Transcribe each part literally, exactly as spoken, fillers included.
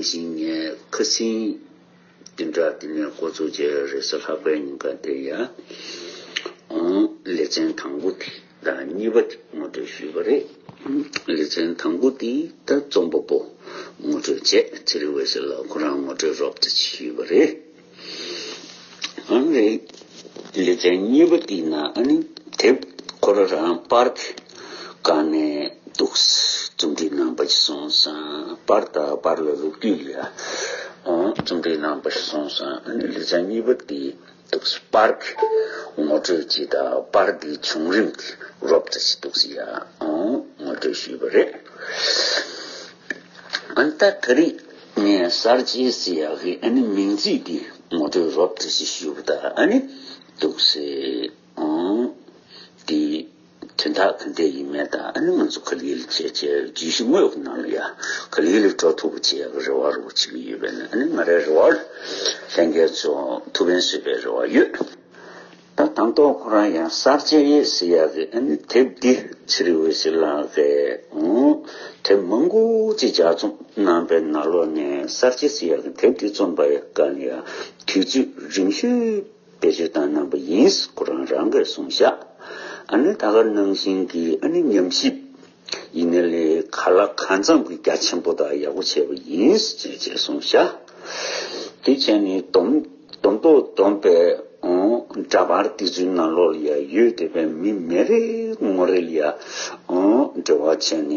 བཞིན་ངས་ཁ་སང་བདུན་ཕྲག་འདི་ནས་འགོ་བཙུགས་བྱས་རེས་གཟའ་ལྷག་པའི་ཉིན་ཀ་དེ་ཡ། ཨང་། ལེ་ཚན་དང་པོ་དེ་དང་གཉིས་པ་དེ་ངོ་སྤྲོད་ཞུས་པ་རེད། ལེ་ཚན་དང་པོ་དེ་ད་རྩོམ་པ་པོ་ངོ་སྤྲོད་བྱས། ཚེ་རིང་འོད་ཟེར་ལགས་ཁོ་རང་ངོ་སྤྲོད་རོབ་ཙམ་ཞུས་པ་རེད། ཨང་རེད། ལེ་ཚན་གཉིས་པ་དེའི་ནང་ཨ་ནི་དེབ་ཁོ་རང་རང་པར་གྱི་སྒང་ནས་འདུག་རྩོམ་སྒྲིག་གནང་པ་ཞིག་སོང་ཙང་། པར་དང་པར་ལ་ལོ་རྒྱུས་ལ་ཨང་རྩོམ་སྒྲིག་གནང་པ་ཞིག་སོང་ཙང་། ཨ་ནི་ལེ་ཚན་གཉིས་པ་དེ་འདུག་པར་གྱི་ངོ་སྤྲོད་ཅིག་དང་པར་དེའི་བྱུང་རིམ་དེ་རོབ་ཙམ་ཞིག་འདུག་ཡ་ཨང་ངོ་སྤྲོད་ཞུས་པ་རེད། ཨ་ནི་ད་ད་རེས་ངས་གསར་བརྗེ་ཟེར་ཡག་གི་ཨ་ནི་མིང་ཚིག་འདི་ངོ་སྤྲོད་རོབ་ཙམ་ཞིག་ཞུས་པ་དང་། ཨ་ནི་འདུག་སེ་ཨང་འདི་དོན་དག་ག་འདྲ་ཡིན་མིན་དང་། ཨ་ནི་ང་ཚོ་ག་ལེ་ལ་བྱས་བྱས་བརྗོད་གཞི་དངོས་ཀྱི་ནང་ལ་ཡ་ག་ལེ་ལ་འགྲོ་ཐུབ་པ་བྱེད་ཡག་གི་རེ་བ་རུ་བྱེད་ཀྱི་ཡོད་པས་ན། ཨ་ནི་ང་རའི་རེ་བ་ལ་ལྷན་རྒྱས་ཚོ་ཐུགས་ཕན་གསོས་པའི་རེ་བ་ཡོད། ད་དང་ཐོག་ཁོ་རང་ཡང་གསར་བརྗེ་ཟེར་ཡག་གི་ཨ་ནི་དེབ་འདི་ཚེ་རིང་འོད་ཟེར་ལགས་ཀྱིས་ཨང་དེབ་མང་པོ་ཅིག་ལྗགས་རྩོམ་གནང་པའི་ནང་ལོགས་ནས། གསར་བརྗེ་ཟེར་ཡག་གི་དེབ་འདི་རྩོམ་པའི་སྒང་ལ་ཡང་དུས་ཚོད་རིང་ཤོས་བེད་སྤྱོད་བཏང་གནང་པ་ཡིན། ཁོ་རང་རང་གིས་གསུངས་ཤག་ཨ་ནི་ད་ག་ནང་བཞིན་གྱི་ཨ་ནི་ཉམས་ཞིབ་ཡིན་ནའི་ལས་ག་ལ་གང་འཚམ་གྱི་རྒྱ་ཆེན་པོ་དང་ཡག་པོ་བྱས་པ་ཡིན་ཅེས་ཅེས་གསུངས་ཤག་དེ་བྱས་ནས་སྡོམ་སྡོམ་ཐོག་སྡོམ་པའི་ཨང་འདྲ་པར་དེ་ཚོའི་ནང་ལོགས་ལ་ཡ་ཡོད་བསྡད་པའི་མི་མི་རེ་ངོ་རེ་ལ་ཡ་ཨང་འབྲེལ་བ་བྱས་ནས་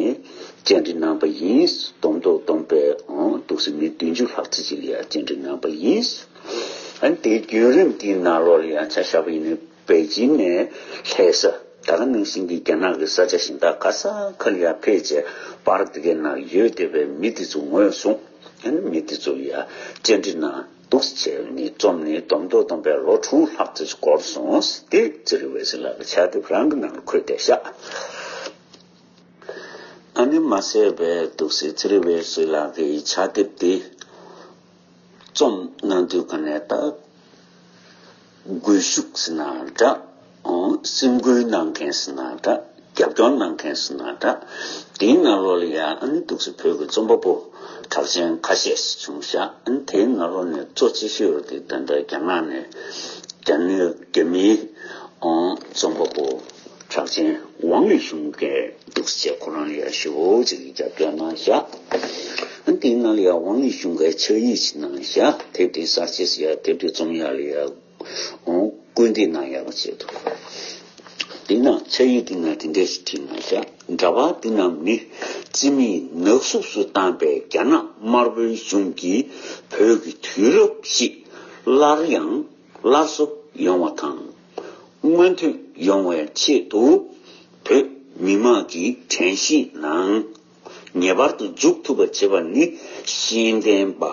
བཅར་འདྲི་གནང་པ་ཡིན། སྡོམ་ཐོག་སྡོམ་པའི་ཨང་འདུག་སེ་མི་བདུན་ཅུ་ལྷག་ཙམ་ཅིག་ལ་ཡ་བཅར་འདྲི་གནང་པ་ཡིན། ཨ་ནི་དེའི་བརྒྱུད་རིམ་དེའི་ནང་ལོགས་ལ་ཡ་ཆ་བཞག་པ་ཡིན་ན། པེ་ཅིན་ནས་ལྷ་ས། ད་ག་ནང་བཞིན་གྱི་རྒྱ་ནག་གི་ས་ཆ་གཞན་དག་ག་ས་ག་ལ་ཡ་ཕེབས་བྱས་པར་དེ་གའི་ནང་ཡོད་བསྡད་པའི་མི་དེ་ཚོ་ངོས་བཟུང་། ཨ་ནི་མི་དེ་ཚོ་ལ་ཡ་བཅར་འདྲི་གནང་འདུག་བྱས་ནས་རྩོམ་ནི་སྡོམ་ཐོག་སྡོམ་པའི་ལོ་དྲུག་ལྷག་ཙམ་ཞིག་འགོར་སོང་། དེ་ཚེ་རིང་འོད་ཟེར་ལགས་ཀྱི་ཕྱག་དེབ་རང་གི་ནང་ལ་འཁོད་བསྡད་ཤག་ཨ་ནི་མ་ཟད་པའི་འདུག་སེ་ཚེ་རིང་འོད་ཟེར་ལགས་ཀྱི་ཕྱག་དེབ་དེ་རྩོམ་གནང་དུས་ག་ནས་ད་སྒུལ་ཤུགས་ཟེར་ན་འདྲ། ཨང་སེམས་འགུལ་གནང་མཁན་ཟེར་ན་འདྲ། རྒྱབ་སྐྱོར་གནང་མཁན་ཟེར་ན་འདྲ། དེའི་ནང་ལོགས་ལ་ཡང་ཨ་ནི་འདུག་སེ་བོད་ཀྱི་རྩོམ་པ་པོ་གྲགས་ཅན་ཁ་ཤས་ཤིག་བྱུང་ཤག་ཨ་ནི་དེའི་ནང་ལོགས་ནས་གཙོ་ཆེ་ཤོས་དེ་ད་ལྟ་རྒྱ་ནག་ནས་རྒྱ་ནག་རྒྱ་མིའི་ཨང་རྩོམ་པ་པོ་གྲགས་ཅན་ཝང་ལི་ཞུང་གིས་འདུག་སེ་ཁོ་རང་ལ་ཡ་ཞེ་པོ་ཅིག་རྒྱབ་སྐྱོར་གནང་ཤག་ཨ་ནི་དེའི་ནང་ལ་ཡ་ཝང་ལི་ཞུང་གིས་ཕྱག་ཡིག་ཅིག་གནང་ཤག་དེབ་དེ་གསར་བརྗེ་ཟེར་ཡ་དེབ་དེ་རྩོམ་ཡ་ལ་ཡ། ཨོང་སྐུལ་འདེད་གནང་ཡག་ཆེད་དུ། དེ་ནང་ཕྱག་ཡིག་དེ་ནང་དེ་འདྲས་ཞིག་བྲིས་གནང་ཤག་འདྲ་པར་དེ་རྣམས་ནི་རྩིས་མེད་ནག་བསུབ་སུ་བཏང་པའི་རྒྱ་ནག་དམར་པོའི་གཞུང་གིས་བོད་ཀྱི་དུས་རབས་ཤིག་སླར་ཡང་སླར་གསོ་ཡོང་བ་དང་། མངོན་ཐོན་ཡོང་བའི་ཆེད་དུ་བོད་མི་དམངས་ཀྱི་དྲན་ཤེས་ནང་ངེས་པར་དུ་འཇུག་ཐུབ་པ་བྱེད་པ་ནི་ཤེས་ལྡན་པ།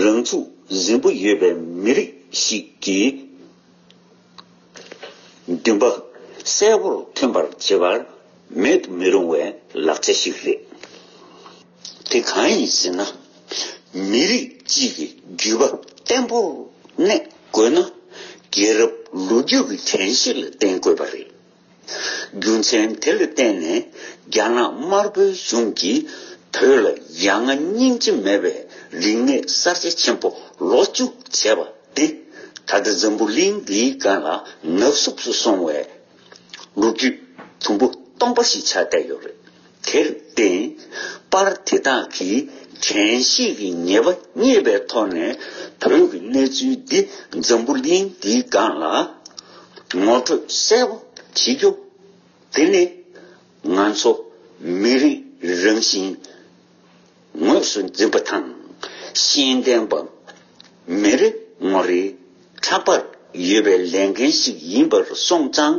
རང་ཚུགས་གཟན་པོ་ཡོད་པའི་མི་རིགས་ཤིག་གི་འདུན་པ་གསལ་པོར་ཐོན་པར་བྱེད་པར་མེད་དུ་མི་རུང་བའི་ལག་ཆ་ཞིག་རེད། དེ་གང་ཡིན་ཟེར་ན། མི་རིགས་གཅིག་གི་རྒྱུད་པ་བརྟན་པོར་གནས་དགོས་ན། རྒྱལ་རབས་ལོ་རྒྱུས་ཀྱི་དྲན་ཤེས་ལ་བརྟེན་དགོས་པ་རེད། རྒྱུ་མཚན་དེ་ལ་བརྟེན་ནས་རྒྱ་ནག་དམར་པོའི་གཞུང་གིས་བོད་ལ་ཡ་ང་སྙིང་རྗེ་མེད་པའི་རིག་གནས་གསར་བརྗེ་ཆེན་པོ་ལོ་བཅུ་བྱས་པ་དེ། ད་ལྟ་འཛམ་བུ་གླིང་འདིའི་སྒང་ལ་ནག་བསུབ་སུ་སོང་བའི་ལོ་རྒྱུས་དུམ་བུ་སྟོང་པ་ཞིག་ཆགས་བསྡད་ཡོད་རེད། དེར་བརྟེན། པར་དེ་དག་གིས་དྲན་ཤེས་ཀྱི་ངེས་པ་རྙེད་པའི་ཐོག་ནས་བོད་ཀྱི་གནས་ཚུལ་འདི་འཛམ་བུ་གླིང་འདིའི་སྒང་ལ་ངོ་སྤྲོད་གསལ་པོ་བྱེད་རྒྱུ། དེ་ནི་ང་ཚོ་མི་རིགས་རང་བཞིན་ངོས་སུ་འཛིན་པ་དང་། ཤེས་ལྡན་པ་མི་རེ་ངོ་རེའི་ཕྲག་པར་ཡོད་པའི་ལས་འགན་ཞིག་ཡིན་པར་སོང་ཙང་།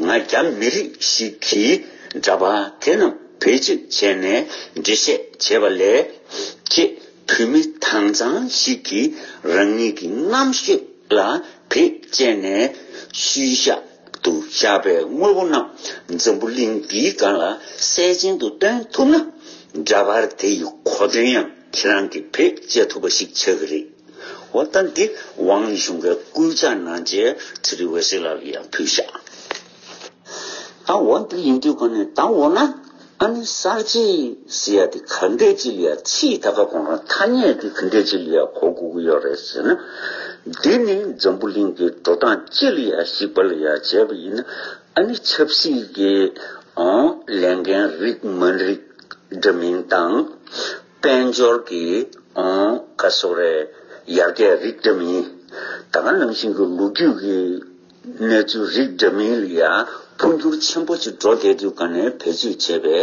ང་རྒྱ་མི་རིགས་ཤིག་གིས་འདྲ་པར་དེ་རྣམས་བེད་སྤྱོད་བྱས་ནས་འགྲེལ་བཤད་བྱས་པ་ལས། ཁྱེད་བོད་མི་དྭངས་གཙང་ཞིག་གིས་རང་ཉིད་ཀྱི་རྣམ་ཤེས་ལ་བེད་སྤྱད་ནས་ཤུལ་བཞག་ཏུ་བཞག་པའི་དངོས་པོ་རྣམས་འཛམ་བུ་གླིང་འདིའི་སྒང་ལ་གསལ་རྗེན་དུ་སྟོན་ཐུབ་ན། འདྲ་པར་དེ་ཡི་གོ་དོན་ཡང་ཁྱེད་རང་གིས་བེད་སྤྱད་ཐུབ་པ་ཞིག་ཆགས་ཀྱི་རེད། འོ་ད་འདི་ཝང་ལི་ཞུང་གིས་སྐུལ་ལྕག་གནང་རྗེས་ཚེ་རིང་འོད་ཟེར་ལགས་ལ་ཡང་ཕུལ་བཞག་ད་འོ་འདི་ཡིན་དུས་ག་ནས་ད་འོ་ན། ཨ་ནི་གསར་བརྗེ་ཟེར་ཡ་དེ་ག་འདྲས་ཅིག་ལ་ཡ་ཚིག་ད་ག་གོང་རང་ཐ་སྙད་དེ་ག་འདྲས་ཅིག་ལ་ཡ་གོ་དགོས་ཀྱི་ཡོད་རེད་ཟེར་ན། འདི་ནི་འཛམ་བུ་གླིང་གི་འགྲོ་སྟངས་སྤྱི་ལ་ཡ་གཞིགས་པ་ལ་ཡ་བྱས་པ་ཡིན་ན། ཨ་ནི་ཆབ་སྲིད་ཀྱི་ཨང་ལས་འགན་རིགས་མ་རིགས་འདྲ་མིན་དང་། དཔལ་འབྱོར་གྱི་ཨང་ག་སོགས་རེད། ཡར་རྒྱས་རིགས་འདྲ་མིན། ད་ག་ནང་བཞིན་གྱི་ལོ་རྒྱུས་ཀྱི་གནས་ཚུལ་རིགས་འདྲ་མིན་ལ་ཡང་འཕོ་འགྱུར་ཆེན་པོ་ཞིག་འགྲོ་བསྡད་དུས་ག་ནས་བེད་སྤྱོད་བྱས་པའི་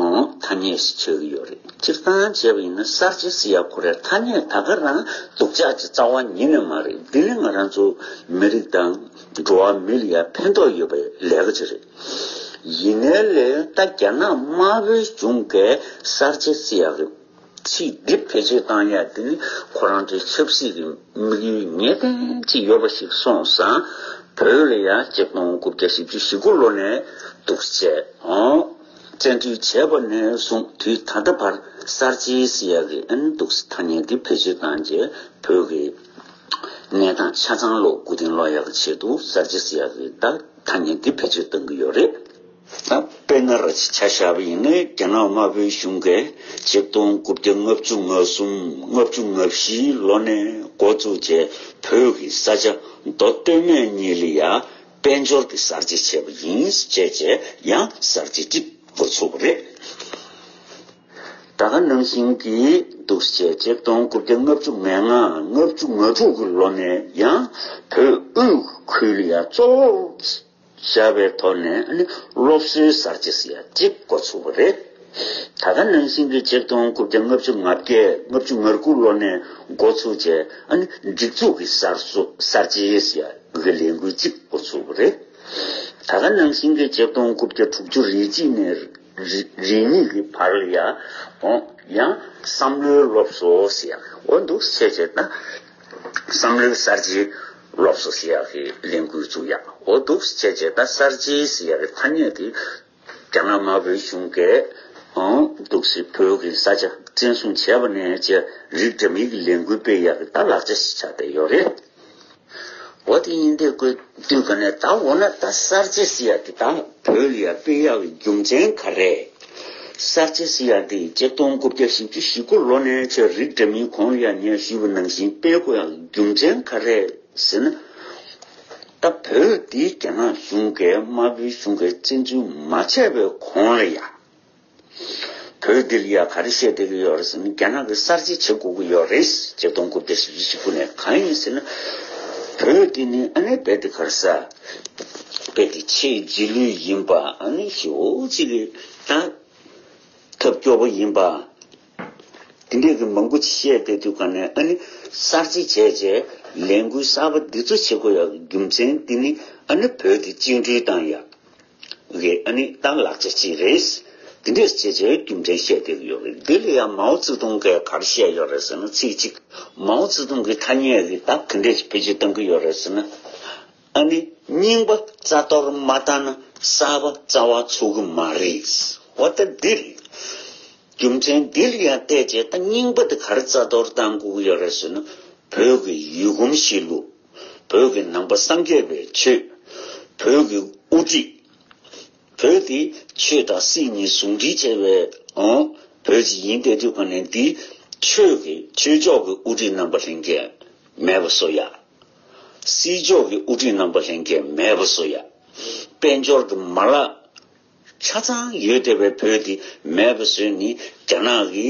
ཨང་ཐ་སྙད་ཞིག་ཆགས་ཀྱི་ཡོད་རེད། སྤྱིར་བཏང་བྱས་པ་ཡིན་ན་གསར་བརྗེ་ཟེར་ཡ་ཁོ་རའི་ཐ་སྙད་ད་ག་རང་སྡུག་ཅག་ཅིག་རྩ་བ་ཉིད་ནས་མ་རེད། འདི་ནི་ང་རང་ཚོ་མི་རིགས་དང་འགྲོ་བ་མི་ལ་ཡང་ཕན་ཐོགས་ཡོད་པའི་ལས་ཀ་ཅིག་རེད། ཡིན་ནའི་ལས་ད་རྒྱ་ནག་དམར་པོའི་གཞུང་གིས་གསར་བརྗེ་ཟེར་ཡག་གི་ཚིག་འདི་བེད་སྤྱོད་བཏང་ཡག་འདི་ནི་ཁོ་རང་ཚོའི་ཆབ་སྲིད་ཀྱི་དམིགས་ཡུལ་ངེས་གཏན་ཅིག་ཡོད་པ་ཞིག་སོང་ཙང་། བོད་ལ་ཡང་ཆིག་སྟོང་དགུ་བརྒྱ་བཞི་བཅུ་ཞེ་དགུ་ལོ་ནས་འདུག་སེ་བྱས་ཨང་བཙན་འཛུལ་བྱས་པ་ནས་བཟུང་དུས་ད་ལྟ་བར་གསར་བརྗེ་ཟེར་ཡག་གི་ཨ་ནི་འདུག་སེ་ཐ་སྙད་འདི་བེད་སྤྱོད་བཏང་རྗེས་བོད་ཀྱི་གནས་སྟངས་ཆ་ཚང་ལོ་མགོ་རྟིང་སློག་ཡག་གི་ཆེད་དུ་གསར་བརྗེ་ཟེར་ཡག་གི་ད་ཐ་སྙད་འདི་བེད་སྤྱོད་གཏང་གི་ཡོད་རེད། ད་དཔེར་ན་ར་ཆ་བཞག་པ་ཡིན་ན་རྒྱ་ནག་དམར་པོའི་གཞུང་གིས་ཆིག་སྟོང་དགུ་བརྒྱ་ལྔ་བཅུ་ང་གསུམ་ལྔ་བཅུ་ང་བཞི་ལོ་ནས་འགོ་བཙུགས་རྗེས་བོད་ཀྱི་ས་ཆ་མདོ་སྟོད་སྨད་གཉིས་ལ་ཡང་དཔལ་འབྱོར་གྱི་གསར་བརྗེ་བྱས་པ་ཡིན་ཅེས་བྱས་ཡང་གསར་བརྗེ་གཅིག་འགོ་ཚུགས་པ་རེད། ད་ག་ནང་བཞིན་གྱི་འདུག་སེ་ཆིག་སྟོང་དགུ་བརྒྱ་ལྔ་བཅུ་ང་ལྔ་ལྔ་བཅུ་ང་དྲུག་གི་ལོ་ནས་ཡང་བོད་དབུས་ཁུལ་ལ་ཡང་གཙོ་བོ་བཞག་པའི་ཐོག་ནས་ཨ་ནི་སློབ་གསོའི་གསར་བརྗེ་ཟེར་ཡ་གཅིག་འགོ་ཚུགས་པ་རེད། ད་ག་ནང་བཞིན་གྱི་ཆིག་སྟོང་དགུ་བརྒྱ་ལྔ་བཅུ་ང་བརྒྱད་ལྔ་བཅུ་ང་དགུ་ལོ་ནས་འགོ་ཚུགས་བྱས་ཨ་ནི་སྒྲིག་འཛུགས་ཀྱི་གསར་བཟོ་གསར་བརྗེ་ཟེར་ཡ་གི་ལས་འགུལ་གཅིག་འགོ་ཚུགས་པ་རེད། ད་ག་ནང་བཞིན་གྱི་ཆིག་སྟོང་དགུ་བརྒྱ་དྲུག་ཅུ་རེ་གཅིག་ནས་རེ་རེ་གཉིས་ཀྱི་བར་ལ་ཡ་ཨོ་ཡང་བསམ་བློའི་སློབ་གསོ་ཟེར་ཡ་འོ་འདུག་སེ་བྱས་ན། བསམ་བློའི་གསར་བརྗེའི་སློབ་གསོ་ཟེར་ཡག་གི་ལས་འགུལ་བཙུགས་ཡག་འོ་འདུག་སེ་བྱས་བྱས་ད་གསར་བརྗེ་ཟེར་ཡག་གི་ཐ་སྙད་དེ་རྒྱ་ནག་དམར་པོའི་གཞུང་གིས་ཨང་འདུག་སེ་བོད་ཀྱི་ས་ཆ་བཙན་བཟུང་བྱས་པ་ནས་བྱས་རིགས་འདྲ་མིན་གྱི་ལས་འགུལ་སྤེལ་ཡག་གི་ད་ལག་ཆ་ཞིག་ཆགས་བསྡད་ཡོད་རེད། འོ་དེ་ཡིན་དུས་ཀོ་དུས་ག་ནས་ད་འོ་ན་ད་གསར་བརྗེ་ཟེར་ཡག་དེ་ད་བོད་ལ་ཡ་སྤེལ་ཡག་གི་རྒྱུ་མཚན་ག་རེད། གསར་བརྗེ་ཟེར་ཡག་དེ་ཆིག་སྟོང་དགུ་བརྒྱ་བཞི་བཅུ་ཞེ་དགུ་ལོ་ནས་བྱས་རིགས་འདྲ་མིན་གོང་ལ་ཡ་ངས་ཞུས་པ་ནང་བཞིན་སྤེལ་དགོས་ཡག་གི་རྒྱུ་མཚན་ག་རེད་ཟེར་ན། ད་བོད་འདི་རྒྱ་ནག་གཞུང་གིས་དམར་པོའི་གཞུང་གིས་བཙན་འཛུལ་མ་བྱས་པའི་གོང་ལ་ཡ། བོད་འདི་ལ་ཡ་ག་རེ་བཤད་བསྡད་ཀྱི་ཡོད་རེད་ཟེར་ན་རྒྱ་ནག་གིས་གསར་བརྗེ་བྱེད་དགོས་ཀྱི་ཡོད་རེད། ཆིག་སྟོང་དགུ་བརྒྱ་བཞི་བཅུ་ཞེ་དགུ་ནས་གང་ཡིན་ཟེར་ན། བོད་འདི་ནི་ཨ་ནི་རྦད་དེ་ག་རེ་ཟ། རྦད་དེ་ཆེས་རྗེས་ལུས་ཡིན་པ་ཨ་ནི་ཞེ་པོ་ཅིག་གི་ད་ཐབས་སྐྱོ་པོ་ཡིན་པ། དེ་འདྲས་ཀྱི་མང་པོ་ཅིག་བཤད་བསྡད་དུས་ག་ནས་ཨ་ནི་གསར་བརྗེ་བྱས་རྗེས་ལས་འགུལ་གསར་པ་འདི་ཚོ་བྱེད་དགོས་ཡག་གི་རྒྱུ་མཚན་འདི་ནི་ཨ་ནི་བོད་འདི་བཅིངས་འགྲོལ་བཏང་ཡག་གི་ཨ་ནི་ད་ལག་ཆ་ཅིག་རེད། དེ་འདྲས་བྱས་རྗེས་རྒྱུ་མཚན་བཤད་བསྡད་ཀྱི་ཡོད་རེད། འདི་ལ་ཡང་མའོ་ཙེ་ཏུང་གིས་ག་རེ་བཤད་ཡོད་རེད་ཟེར་ན་ཚིག་གཅིག་མའོ་ཙེ་ཏུང་གི་ཐ་སྙད་རིགས་ད་ག་འདྲས་བེད་སྤྱོད་གཏང་གི་ཡོད་རེད་ཟེར་ན། ཨ་ནི་རྙིང་པ་རྩ་གཏོར་མ་བཏང་ན་གསར་པ་རྩ་བ་ཚུགས་ཀྱི་མ་རེད། འོ་ད་འདི་རེད། རྒྱུ་མཚན་འདི་ལ་ཡང་བལྟས་རྗེས་ད་རྙིང་པ་དེ་ག་རེ་རྩ་གཏོར་བཏང་དགོས་ཀྱི་ཡོད་རེད་ཟེར་ན། བོད་ཀྱི་ཡུལ་གོམས་གཤིས་ལུགས། བོད་ཀྱི་ནང་པ་སངས་རྒྱས་པའི་ཆོས། བོད་ཀྱི་དབུ་ཁྲིད། བོད་དེ་ཆོས་དང་སྲིད་གཉིས་ཟུང་འབྲེལ་བྱས་པའི་ཨང་བོད་ཅིག་ཡིན་བསྡད་དུས་ག་ནས་འདི་ཆོས་ཀྱི་ཆོས་ཕྱོགས་ཀྱི་དབུ་ཁྲིད་རྣམ་པ་ལྷན་རྒྱས་མེད་པ་བཟོ་ཡ། སྲིད་ཕྱོགས་ཀྱི་དབུ་ཁྲིད་རྣམ་པ་ལྷན་རྒྱས་མེད་པ་བཟོ་ཡ། དཔལ་འབྱོར་གྱི་མ་ལག་ཆ་ཚང་ཡོད་བསྡད་པའི་བོད་འདི་མེད་པ་བཟོས་ནས་རྒྱ་ནག་གི་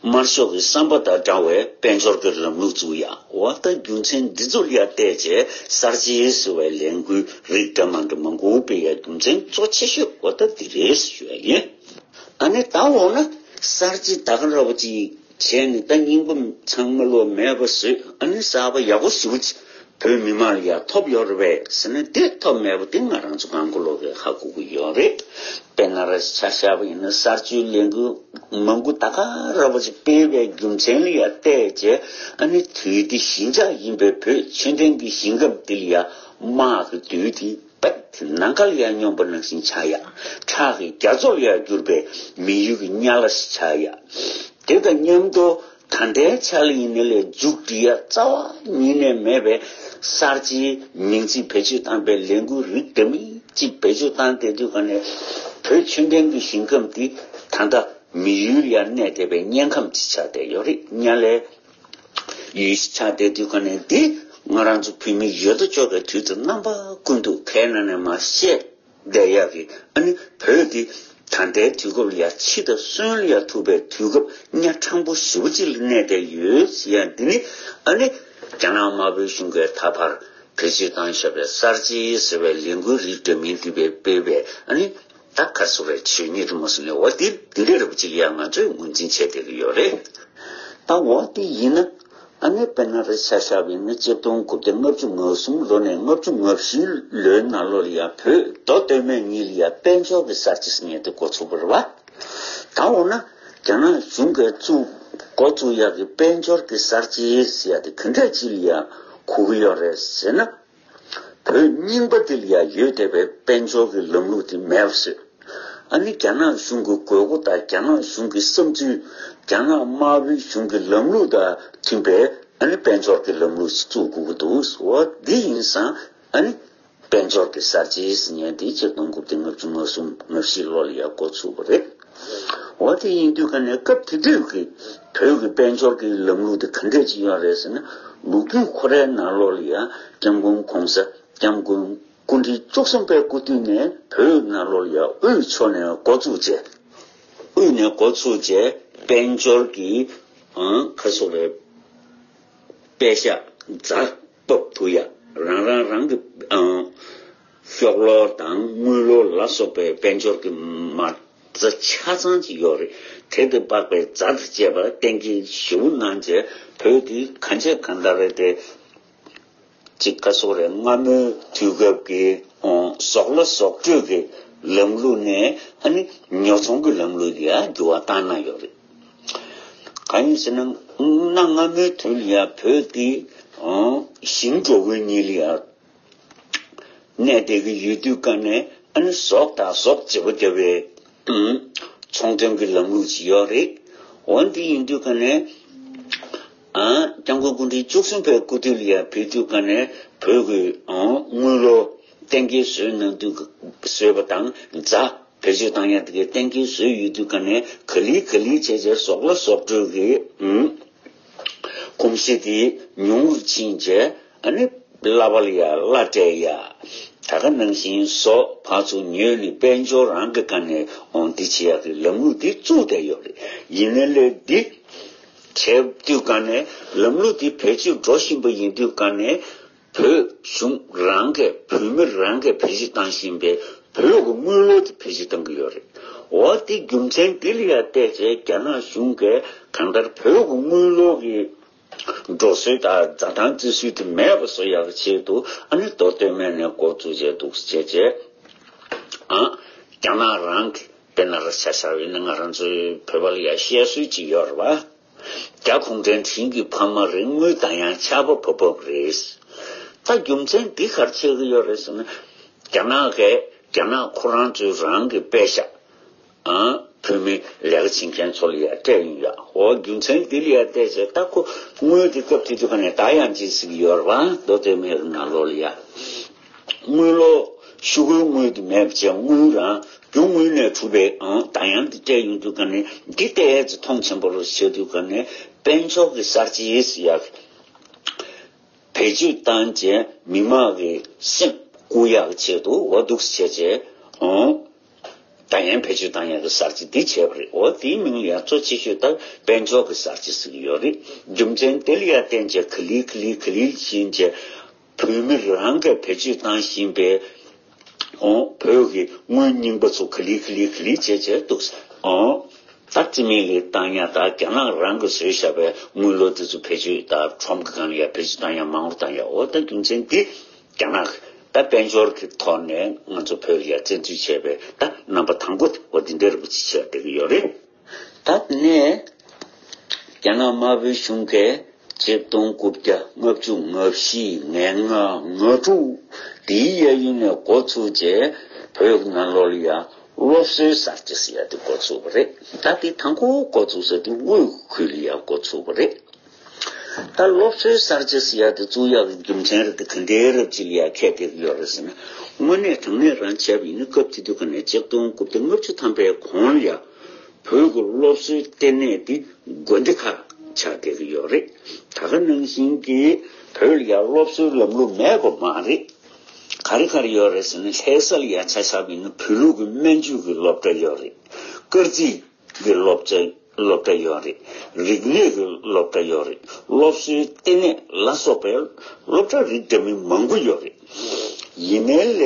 དམར་ཤོག་གི་བསམ་པ་དང་འདྲ་བའི་དཔལ་འབྱོར་གྱི་ལམ་ལུགས་བཙུགས་ཡ། འོ་ད་རྒྱུ་མཚན་འདི་ཚོ་ལ་ཡ་བལྟས་རྗེས་གསར་བརྗེ་ཟེར་བའི་ལས་འགུལ་རིགས་འདྲ་མ་འདྲ་མང་པོ་སྤེལ་ཡ་རྒྱུ་མཚན་གཙོ་ཆེ་ཤོས་འོ་ད་འདི་རེད་ཞུ་ཡ་ཡིན། ཨ་ནི་ད་འོ་ན་གསར་བརྗེ་ད་ག་འདྲ་བ་ཅིག་བྱས་ནས་ད་རྙིང་པ་ཚང་མ་ལོ་མེད་པ་བཟོས། ཨ་ནི་གསར་པ་ཡག་པོ་ཞེ་པོ་ཅིག་བོད་མི་མང་ལ་ཡང་ཐོབ་ཡོད་རེད་པས་ཟེར་ན། དེ་ཐོབ་མེད་པ་དེ་ང་རང་ཚོ་གང་ག་ལོག་གིས་ཧ་གོ་གི་ཡོད་རེད། དཔེར་ན་ར་ཆ་བཞག་པ་ཡིན་ན་གསར་བརྗེའི་ལས་འགུལ་མང་པོ་ད་ག་ར་བ་ཅིག་སྤེལ་བའི་རྒྱུ་མཚན་ལ་ཡང་བལྟས་རྗེས། ཨ་ནི་དུས་འདི་ཞི་འཇགས་ཡིན་པའི་བོད་ཆོས་ལྡན་གྱི་ཞིང་ཁམས་འདི་ལ་ཡང་དམག་གི་བདུད་དེ། པད་ནམ་མཁའ་ལ་ཡང་སྙོམས་པ་ནང་བཞིན་ཆགས་ཡ། ཁྲག་གི་རྒྱ་མཚོ་ལ་ཡང་གྱུར་པའི་མི་ཡུལ་གྱི་དམྱལ་བ་ཞིག་ཆགས་ཡ། དེ་དང་མཉམ་དུ་ད་ལྟའི་ཆ་ལ་ཡིན་ནའི་ལས་མཇུག་སྒྲིལ་ཡ་རྩ་བ་ཉིད་ནས་མེད་པའི་གསར་བརྗེའི་མིང་ཚིག་བེད་སྤྱོད་བཏང་པའི་ལས་འགུལ་རིགས་འདྲ་མིན་གཅིག་བེད་སྤྱོད་བཏང་བསྡད་དུས་ག་ནས། བོད་ཆོས་ལྡན་གྱི་ཞིང་ཁམས་འདི་ད་ལྟ་མི་ཡུལ་ལ་ཡང་གནས་བསྡད་པའི་དམྱལ་ཁམས་ཅིག་ཆགས་བསྡད་ཡོད་རེད། དམྱལ་བའི་ཡུལ་ཞིག་ཆགས་བསྡད་དུས་ག་ནས་འདི་ང་རང་ཚོ་བོད་མི་ཡོད་དོ་ཅོག་གི་དུས་ཚོད་རྣམ་པ་ཀུན་ཏུ་ཁའི་ནང་ནས་མར་བཤད་བསྡད་ཡག་གི། ཨ་ནི་བོད་འདི་ད་ལྟའི་དུས་སྐབས་ལ་ཡང་འཆི་དང་གསོན་ལ་ཡང་ཐུག་པའི་དུས་སྐབས་གཉའ་ཁྲང་པོ་ཞེ་པོ་ཅིག་ལ་གནས་བསྡད་ཡོད་ཟེར་ཡ་འདི་ནི། ཨ་ནི་རྒྱ་ནག་དམར་པོའི་གཞུང་གིས་ད་བར་བེད་སྤྱོད་བཏང་བཞག་པའི་གསར་བརྗེ་ཟེར་བའི་ལས་འགུལ་རིགས་འདྲ་མིན་འདི་པའི་སྤེལ་བའི། ཨ་ནི་ད་ག་སོ་རེད། ཆོས་ཉིད་རི་མོ་སོ་ནས་འོ་འདི་འདི་འདྲ་རེ་བ་ཅིག་ཡང་ང་ཚོས་ངོས་འཛིན་བྱས་བསྡད་ཀྱི་ཡོད་རེད། ད་འོ་འདི་ཡིན་ན། ཨ་ནི་དཔེར་ན་རེ་ཆ་བཞག་པ་ཡིན་ན་ཆིག་སྟོང་དགུ་བརྒྱ་ལྔ་བཅུ་ང་གསུམ་ལོ་ནས་ལྔ་བཅུ་ང་བཞི་ལོའི་ནང་ལོགས་ལ་ཡང་བོད་མདོ་སྟོད་སྨད་གཉིས་ལ་ཡང་དཔལ་འབྱོར་གྱི་གསར་བརྗེ་ཟེར་མཁན་དེ་འགོ་ཚུགས་པ་རེད་བ། ད་འོ་ན་རྒྱ་ནག་གཞུང་གིས་བཙུགས་འགོ་བཙུགས་ཡག་གི་དཔལ་འབྱོར་གྱི་གསར་བརྗེ་ཟེར་ཡག་དེ་ག་འདྲ་ཅིག་ལ་ཡང་གོ་གི་ཡོད་རེད་ཟེར་ན། བོད་རྙིང་པ་འདི་ལ་ཡང་ཡོད་བསྡད་པའི་དཔལ་འབྱོར་གྱི་ལམ་ལུགས་དེ་མེད་པ་བཟོས། ཨ་ནི་རྒྱ་ནག་གཞུང་གི་དགོས་མཁོ་དང་རྒྱ་ནག་གཞུང་གི་བསམ་ཚུལ། རྒྱ་ནག་དམར་པོའི་གཞུང་གི་ལམ་ལུགས་དང་མཐུན་པའི་ཨ་ནི་དཔལ་འབྱོར་གྱི་ལམ་ལུགས་ཤིག་བཙུགས་དགོས་ཀྱི་འདུག་འོ་འདི་ཡིན་ཙང་ཨ་ནི་དཔལ་འབྱོར་གྱི་གསར་བརྗེ་ཟེར་མཁན་འདི་ཆིག་སྟོང་དགུ་བརྒྱ་ལྔ་བཅུ་ང་གསུམ་ང་བཞི་ལོ་ལ་ཡང་འགོ་ཚུགས་པ་རེད། འོ་དེ་ཡིན་དུས་ག་ནས་སྐབས་དེ་དུས་ཀྱི་བོད་ཀྱི་དཔལ་འབྱོར་གྱི་ལམ་ལུགས་དེ་ག་འདྲས་ཅིག་ཡོད་རེད་ཟེར་ན། ལོ་རྒྱུས་ཁོ་རའི་ནང་ལོགས་ལ་ཡང་སྐྱབས་མགོན་གོང་ས་སྐྱབས་མགོན་སྐུ་ཕྲེང་བཅུ་གསུམ་པའི་སྐུ་དུས་ནས་བོད་ནང་ལོགས་ལ་ཡང་དབུས་ཕྱོགས་ནས་འགོ་བཙུགས་བྱས། དབུས་ནས་འགོ་ཚུགས་བྱས་དཔལ་འབྱོར་གྱི་ཨང་ཁ་སོགས་རེད། པད་ཤག་རྫ་བབས་ཐུབ་ཡ། རང་རང་རང་གི་ཨང་ཤོག་ལོར་དང་དངུལ་ལོར་ལ་སོགས་པའི་དཔལ་འབྱོར་གྱི་མ་རྩ་ཆ་ཚང་ཅིག་ཡོད་རེད། དེ་དང་འཕགས་པའི་རྫ་དང་བཅས་པ་གཏན་འཁེལ་ཞེ་པོ་གནང་བྱས་བོད་འདི་གང་བྱས་གང་ལྟར་རེད་དེ། གཅིག་ག་སོགས་རེད། སྔ་མོའི་དུས་སྐབས་ཀྱི་ཨོ་ཟོག་ལ་ཟོག་སྤྲོད་ཀྱི་ལམ་ལུགས་ནས་ཨ་ནི་ཉོ་ཚོང་གི་ལམ་ལུགས་ལ་ཡང་འགྱུར་བ་བཏང་གནང་ཡོད་རེད། གང་ཡིན་ཟེར་ན་གནའ་སྔ་མོའི་དུས་ལ་ཡང་བོད་འདི་ཨོ་ཞིང་འབྲོག་ཁུལ་གཉིས་ལ་ཡང་གནས་བསྡད་ཀྱི་ཡོད་དུས་ག་ནས་ཨ་ནི་ཟོག་དང་ཟོག་བརྗེ་པོ་བརྒྱབ་པའི་ཨུམ་ཚོང་དོན་གྱི་ལམ་ལུགས་ཅིག་ཡོད་རེད། འོ་འདི་ཡིན་དུས་ག་ནས་ཨ་སྐྱབས་མགོན་སྐུ་ཕྲེང་བཅུ་གསུམ་པའི་སྐུ་དུས་ལ་ཡང་ཕེབས་དུས་ག་ནས་བོད་ཀྱི་ཨང་དངུལ་ལོར་གཏན་འཁེལ་བཟོས་གནང་དུས་བཟོས་པ་དང་རྫ་བེད་སྤྱོད་བཏང་ཡ་དེ་གའི་གཏན་འཁེལ་བཟོས་ཡོད་དུས་ག་ནས་ག་ལེ་ག་ལེ་བྱས་བྱས་ཟོག་ལ་ཟོག་སྤྲོད་ཀྱི་ཨུམ་གོམས་གཤིས་དེ་ཉུང་རུ་ཕྱིན་བྱས། ཨ་ནི་གླ་པ་ལ་ཡ་གླ་སྤྲད་ཡ། ད་ག་ནང་བཞིན་ཟོག་ཕར་ཚུར་ཉོས་ནས་དཔལ་འབྱོར་རང་གི་སྒང་ནས་འོང་འདི་བྱེད་ཡ་གི་ལམ་ལུགས་འདི་བཙུགས་བསྡད་ཡོད་རེད། ཡིན་ནའི་ལས་འདི་བྱས་དུས་ག་ནས་ལམ་ལུགས་འདི་བེད་སྤྱོད་འགྲོ་བཞིན་པ་ཡིན་དུས་ག་ནས་བོད་གཞུང་རང་གིས་བོད་མི་རང་གིས་བེད་སྤྱོད་བཏང་བཞིན་པའི་བོད་ཀྱི་དངུལ་ལོར་དེ་བེད་སྤྱོད་བཏང་གི་ཡོད་རེད། འོ་དེ་རྒྱུ་མཚན་འདི་ལ་ཡ་བལྟས་ཚེ་རྒྱ་ནག་གཞུང་གིས་གང་ལྟར་བོད་ཀྱི་དངུལ་ལོར་གྱི་འགྲོ་སྲོལ་དང་འཛའ་ཐང་བརྩི་སྲོལ་དེ་མེད་པ་བཟོ་ཡག་ཆེད་དུ་ཨ་ནི་མདོ་སྟོད་སྨད་ནས་འགོ་བཙུགས་བྱས་འདུག་བྱས་བྱས། ཨ་རྒྱ་ནག་རང་གི་དཔེར་ན་ར་ཆ་བཞག་པ་ཡིན་ན་ང་རང་ཚོའི་བོད་པ་ལ་ཡ་བཤད་སྲོལ་ཅིག་ཡོད་རེད་བ། རྒྱ་གུང་ཁྲན་དྲིན་གྱི་ཕ་མ་རེད། དངུལ་ད་ཡང་ཆར་པ་བབས་བབས་རེད། ད་རྒྱུ་མཚན་འདི་ག་རེ་བྱེད་ཀྱི་ཡོད་རེད་ཟེར་ན། རྒྱ་ནག་གིས་རྒྱ་ནག་ཁོ་རང་ཚོའི་རང་གི་པད་ཤག་ཨ་བོད་མི་ལས་ཀ་བྱེད་མཁན་ཚོ་ལ་ཡ་སྤྲད་ཡོང་ཡ། འོ་རྒྱུ་མཚན་འདི་ལ་ཡ་བལྟས་ཚེ་ད་ཁོ་དངུལ་འདི་སྐབས་དེ་དུས་ག་ནས་ད་ཡང་ཅིག་ཟིག་ཡོད་རེད་བ། མདོ་སྟོད་སྨད་ཀྱི་ནང་ལོགས་ལ་ཡ། དངུལ་ལོར་ཤོག་གུའི་དངུལ་དེ་མེད་པ་བྱས་དངུལ་རང་རྒྱུ་དངུལ་ནས་གྲུབ་པའི་ཨང་ད་ཡང་འདི་སྤྲད་ཡོང་དུས་ག་ནས་འདི་ལྟས་ཚེ་མཐོང་ཆེན་པོ་རུ་བྱེད་དུས་ག་ནས་དཔལ་འབྱོར་གྱི་གསར་བརྗེ་ཟེར་ཡག་བེད་སྤྱོད་བཏང་བྱས་མི་མང་གི་སེམས་བཀུག་ཡག་ཆེད་དུ་འོ་འདུག་སེ་བྱས་བྱས་ཨང་ད་ཡང་བེད་སྤྱོད་བཏང་ཡག་གི་གསར་བརྗེ་འདི་བྱས་པ་རེད། འོ་དེའི་མིང་ལ་ཡང་གཙོ་ཆེ་ཤོས་ད་དཔལ་འབྱོར་གྱི་གསར་བརྗེ་ཟེར་གྱི་ཡོད་རེད། རྒྱུ་མཚན་དེ་ལ་ཡང་བརྟེན་བྱས་ག་ལེ་ག་ལེ་ག་ལེ་ཕྱིན་བྱས། བོད་མི་རང་གིས་བེད་སྤྱོད་བཏང་བཞིན་པའི་ཨོ་བོད་ཀྱི་དངུལ་རྙིང་པ་ཚོ་ག་ལེ་ག་ལེ་ག་ལེ་བྱས་བྱས་འདུག་ཨོ་ད་རྩིས་མེད་ལས་བཏང་ཡ་དང་རྒྱ་ནག་རང་གིས་བཟོས་བཞག་པའི་དངུལ་ལོར་དེ་ཚོ་བེད་སྤྱོད་དང་ཁྲོམ་གྱི་སྒང་ལ་ཡ་བེད་སྤྱོད་བཏང་ཡ་མང་རུ་བཏང་ཡ། ཨོ་ད་རྒྱུ་མཚན་འདི་རྒྱ་ནག་ད་དཔལ་འབྱོར་གྱི་ཐོག་ནས་ང་ཚོ་བོད་ལ་ཡ་བཙན་འཛུལ་བྱས་པའི་ད་རྣམ་པ་དང་པོ་དེ་འོ་འདི་འདྲ་རེད་པ་ཅིག་བྱས་བསྡད་ཀྱི་ཡོད་རེད། ད་ནས་རྒྱ་ནག་དམར་པོའི་གཞུང་གིས་ཆིག་སྟོང་དགུ་བརྒྱ་ལྔ་བཅུ་ང་བཞི་ང་ལྔ་ང་དྲུག་དེའི་གཡས་གཡོན་ནས་འགོ་ཚུགས་རྗེས་བོད་ནང་ལོགས་ལ་ཡང་སློབ་གསོའི་གསར་བརྗེ་ཟེར་ཡ་དེ་འགོ་ཚུགས་པ་རེད། ད་དེ་དང་པོ་འགོ་ཚུགས་ས་དེ་དབུས་ཁུལ་ལ་ཡང་འགོ་ཚུགས་པ་རེད། ད་སློབ་གསོའི་གསར་བརྗེ་ཟེར་ཡག་དེ་བཙུགས་ཡག་གི་རྒྱུ་མཚན་རེད་དེ་ག་འདྲའི་རབ་ཅིག་ལ་ཡ་ཁད་བསྡད་ཀྱི་ཡོད་རེད་ཟེར་ན། དངོས་གནས་དྲང་གནས་རང་བྱས་པ་ཡིན་ན་སྐབས་དེ་དུས་ག་ནས་ཆིག་སྟོང་དགུ་བརྒྱ་ལྔ་བཅུ་ཐམ་པའི་གོང་ལ་ཡ་བོད་ཀྱི་སློབ་གསོའི་ལྟེ་གནས་དེ་དགོན་སྡེ་ཁག་ཆགས་བསྡད་ཀྱི་ཡོད་རེད། ད་ག་ནང་བཞིན་གྱི་བོད་ལ་ཡ་སློབ་གསོའི་ལམ་ལུགས་མེད་པ་མ་རེད། ག་རེ་ག་རེ་ཡོད་རེད་ཟེར་ན། ལྷ་ས་ལ་ཡ་ཆ་བཞག་པ་ཡིན་ན་བོད་ལུགས་ཀྱི་སྨན་བཅོས་ཀྱི་སློབ་གྲྭ་ཡོད་རེད། སྐར་རྩིས་ཀྱི་སློབ་གྲྭ་སློབ་གྲྭ་ཡོད་རེད། རིག་གནས་ཀྱི་སློབ་གྲྭ་ཡོད་རེད། སློབ་གསོའི་ལྟེ་གནས་ལ་སོགས་པའི་སློབ་གྲྭ་རིགས་འདྲ་མིན་མང་པོ་ཡོད་རེད། ཡིན་ནའི་ལས་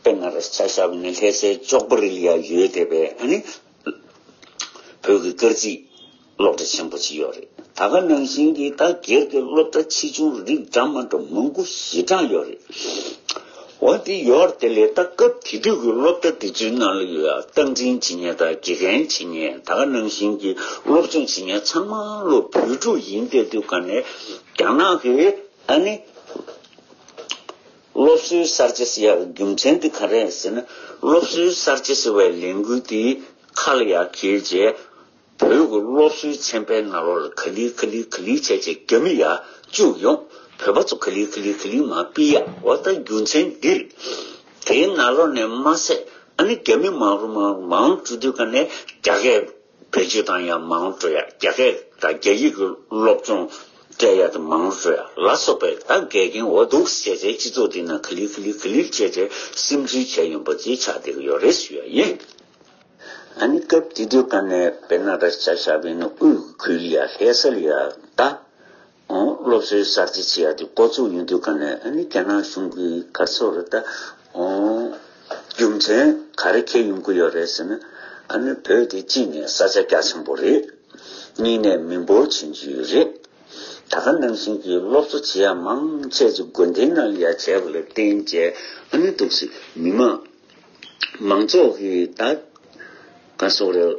དཔེར་ན་ར་ཆ་བཞག་པ་ཡིན་ན་ལྷ་སའི་ལྕགས་པོ་རི་ལ་ཡ་ཡོད་བསྡད་པའི་ཨ་ནི་བོད་ཀྱི་སྐར་རྩིས་སློབ་གྲྭ་ཆེན་པོ་ཅིག་ཡོད་རེད། ད་ག་ནང་བཞིན་གྱི་ད་སྒེར་གྱི་སློབ་གྲྭ་ཆེ་ཆུང་རིགས་འདྲ་མ་འདྲ་མང་པོ་ཞེ་དྲག་ཡོད་རེད། འོ་དེ་ཡོད་དེ་ལས་ད་སྐབས་དེ་དུས་ཀྱི་སློབ་གྲྭ་དེ་ཚོའི་ནང་ལ་ཡོད་ཡ་སྟངས་འཛིན་བྱེད་མཁན་དང་དགེ་རྒན་བྱེད་མཁན། ད་ག་ནང་བཞིན་གྱི་སློབ་སྦྱོང་བྱེད་མཁན་ཚང་མ་ལོ་བོད་ཕྲུག་ཡིན་བསྡད་དུས་ག་ནས་རྒྱ་ནག་གི་ཨ་ནི་སློབ་གསོའི་གསར་བརྗེ་ཟེར་ཡག་གི་རྒྱུ་མཚན་དེ་ག་རེ་ཟེར་ན། སློབ་གསོའི་གསར་བརྗེ་ཟེར་བའི་ལས་འགུལ་དེ་ཁ་ལ་ཡ་འཁྱེར་བྱས། བོད་ཀྱི་སློབ་གསོའི་ཚན་པའི་ནང་ལོགས་ལ་ག་ལེ་ག་ལེ་ག་ལེ་བྱས་བྱས་རྒྱ་མི་ཡར་བཅུག་ཡོང་། བོད་པ་ཚོ་ག་ལེ་ག་ལེ་ག་ལེ་མར་ཕུད་ཡ། འོ་ད་རྒྱུ་མཚན་འདི་རེད། དེའི་ནང་ལོགས་ནས་མ་ཟད་ཨ་ནི་རྒྱ་མི་མང་རུ་མང་རུ་མང་རུ་འགྲོ་དུས་ག་ནས་རྒྱ་སྐད་བེད་སྤྱོད་བཏང་ཡ་མང་རུ་འགྲོ་ཡ། རྒྱ་སྐད་དང་རྒྱ་ཡིག་གི་སློབ་སྦྱོང་སྤྲད་ཡ་དེ་མང་རུ་འགྲོ་ཡ་ལ་སོགས་པའི་ད་འགལ་རྐྱེན་འོ་འདུག་བྱས་བྱས་སྤྱི་ཚོགས་འདི་ནང་ག་ལེ་ག་ལེ་ག་ལེ་བྱས་བྱས་སིམ་འཛུལ་བྱས་ཡོང་པ་ཅིག་ཆགས་བསྡད་ཀྱི་ཡོད་རེད་ཞུ་ཡ་ཡིན། ཨ་ནི་སྐབས་དེ་དུས་ག་ནས་དཔེར་ན་ར་ཆ་བཞག་པ་ཡིན་ན་དབུས་ཁུལ་ལ་ཡ་ལྷ་ས་ལ་ཡ་ད་ཨོ་སློབ་གསོའི་གསར་བརྗེ་བྱེད་ཡ་དེ་འགོ་བཙུགས་ཡོང་དུས་ག་ནས་ཨ་ནི་རྒྱ་ནག་གཞུང་གིས་ག་རེ་ཟེར་རེད་ད། ཨོ་རྒྱུ་མཚན་ག་རེ་འཁྱེར་ཡོང་གི་ཡོད་རེད་ཟེར་ན། ཨ་ནི་བོད་དེ་གཅིག་ནས་ས་ཆ་རྒྱ་ཆེན་པོ་རེད། གཉིས་ནས་མི་འབོར་ཆུང་ཆུང་རེད། ད་ག་ནང་བཞིན་གྱི་སློབ་གསོ་བྱེད་ཡ་མང་ཆེ་ཅིག་དགོན་སྡེའི་ནང་ལ་ཡ་བྱས་པ་ལ་བརྟེན་བྱས་ཨ་ནི་འདུག་སེ་མི་མང་མང་ཚོགས་ཀྱི་ད་ག་སོགས་རེད།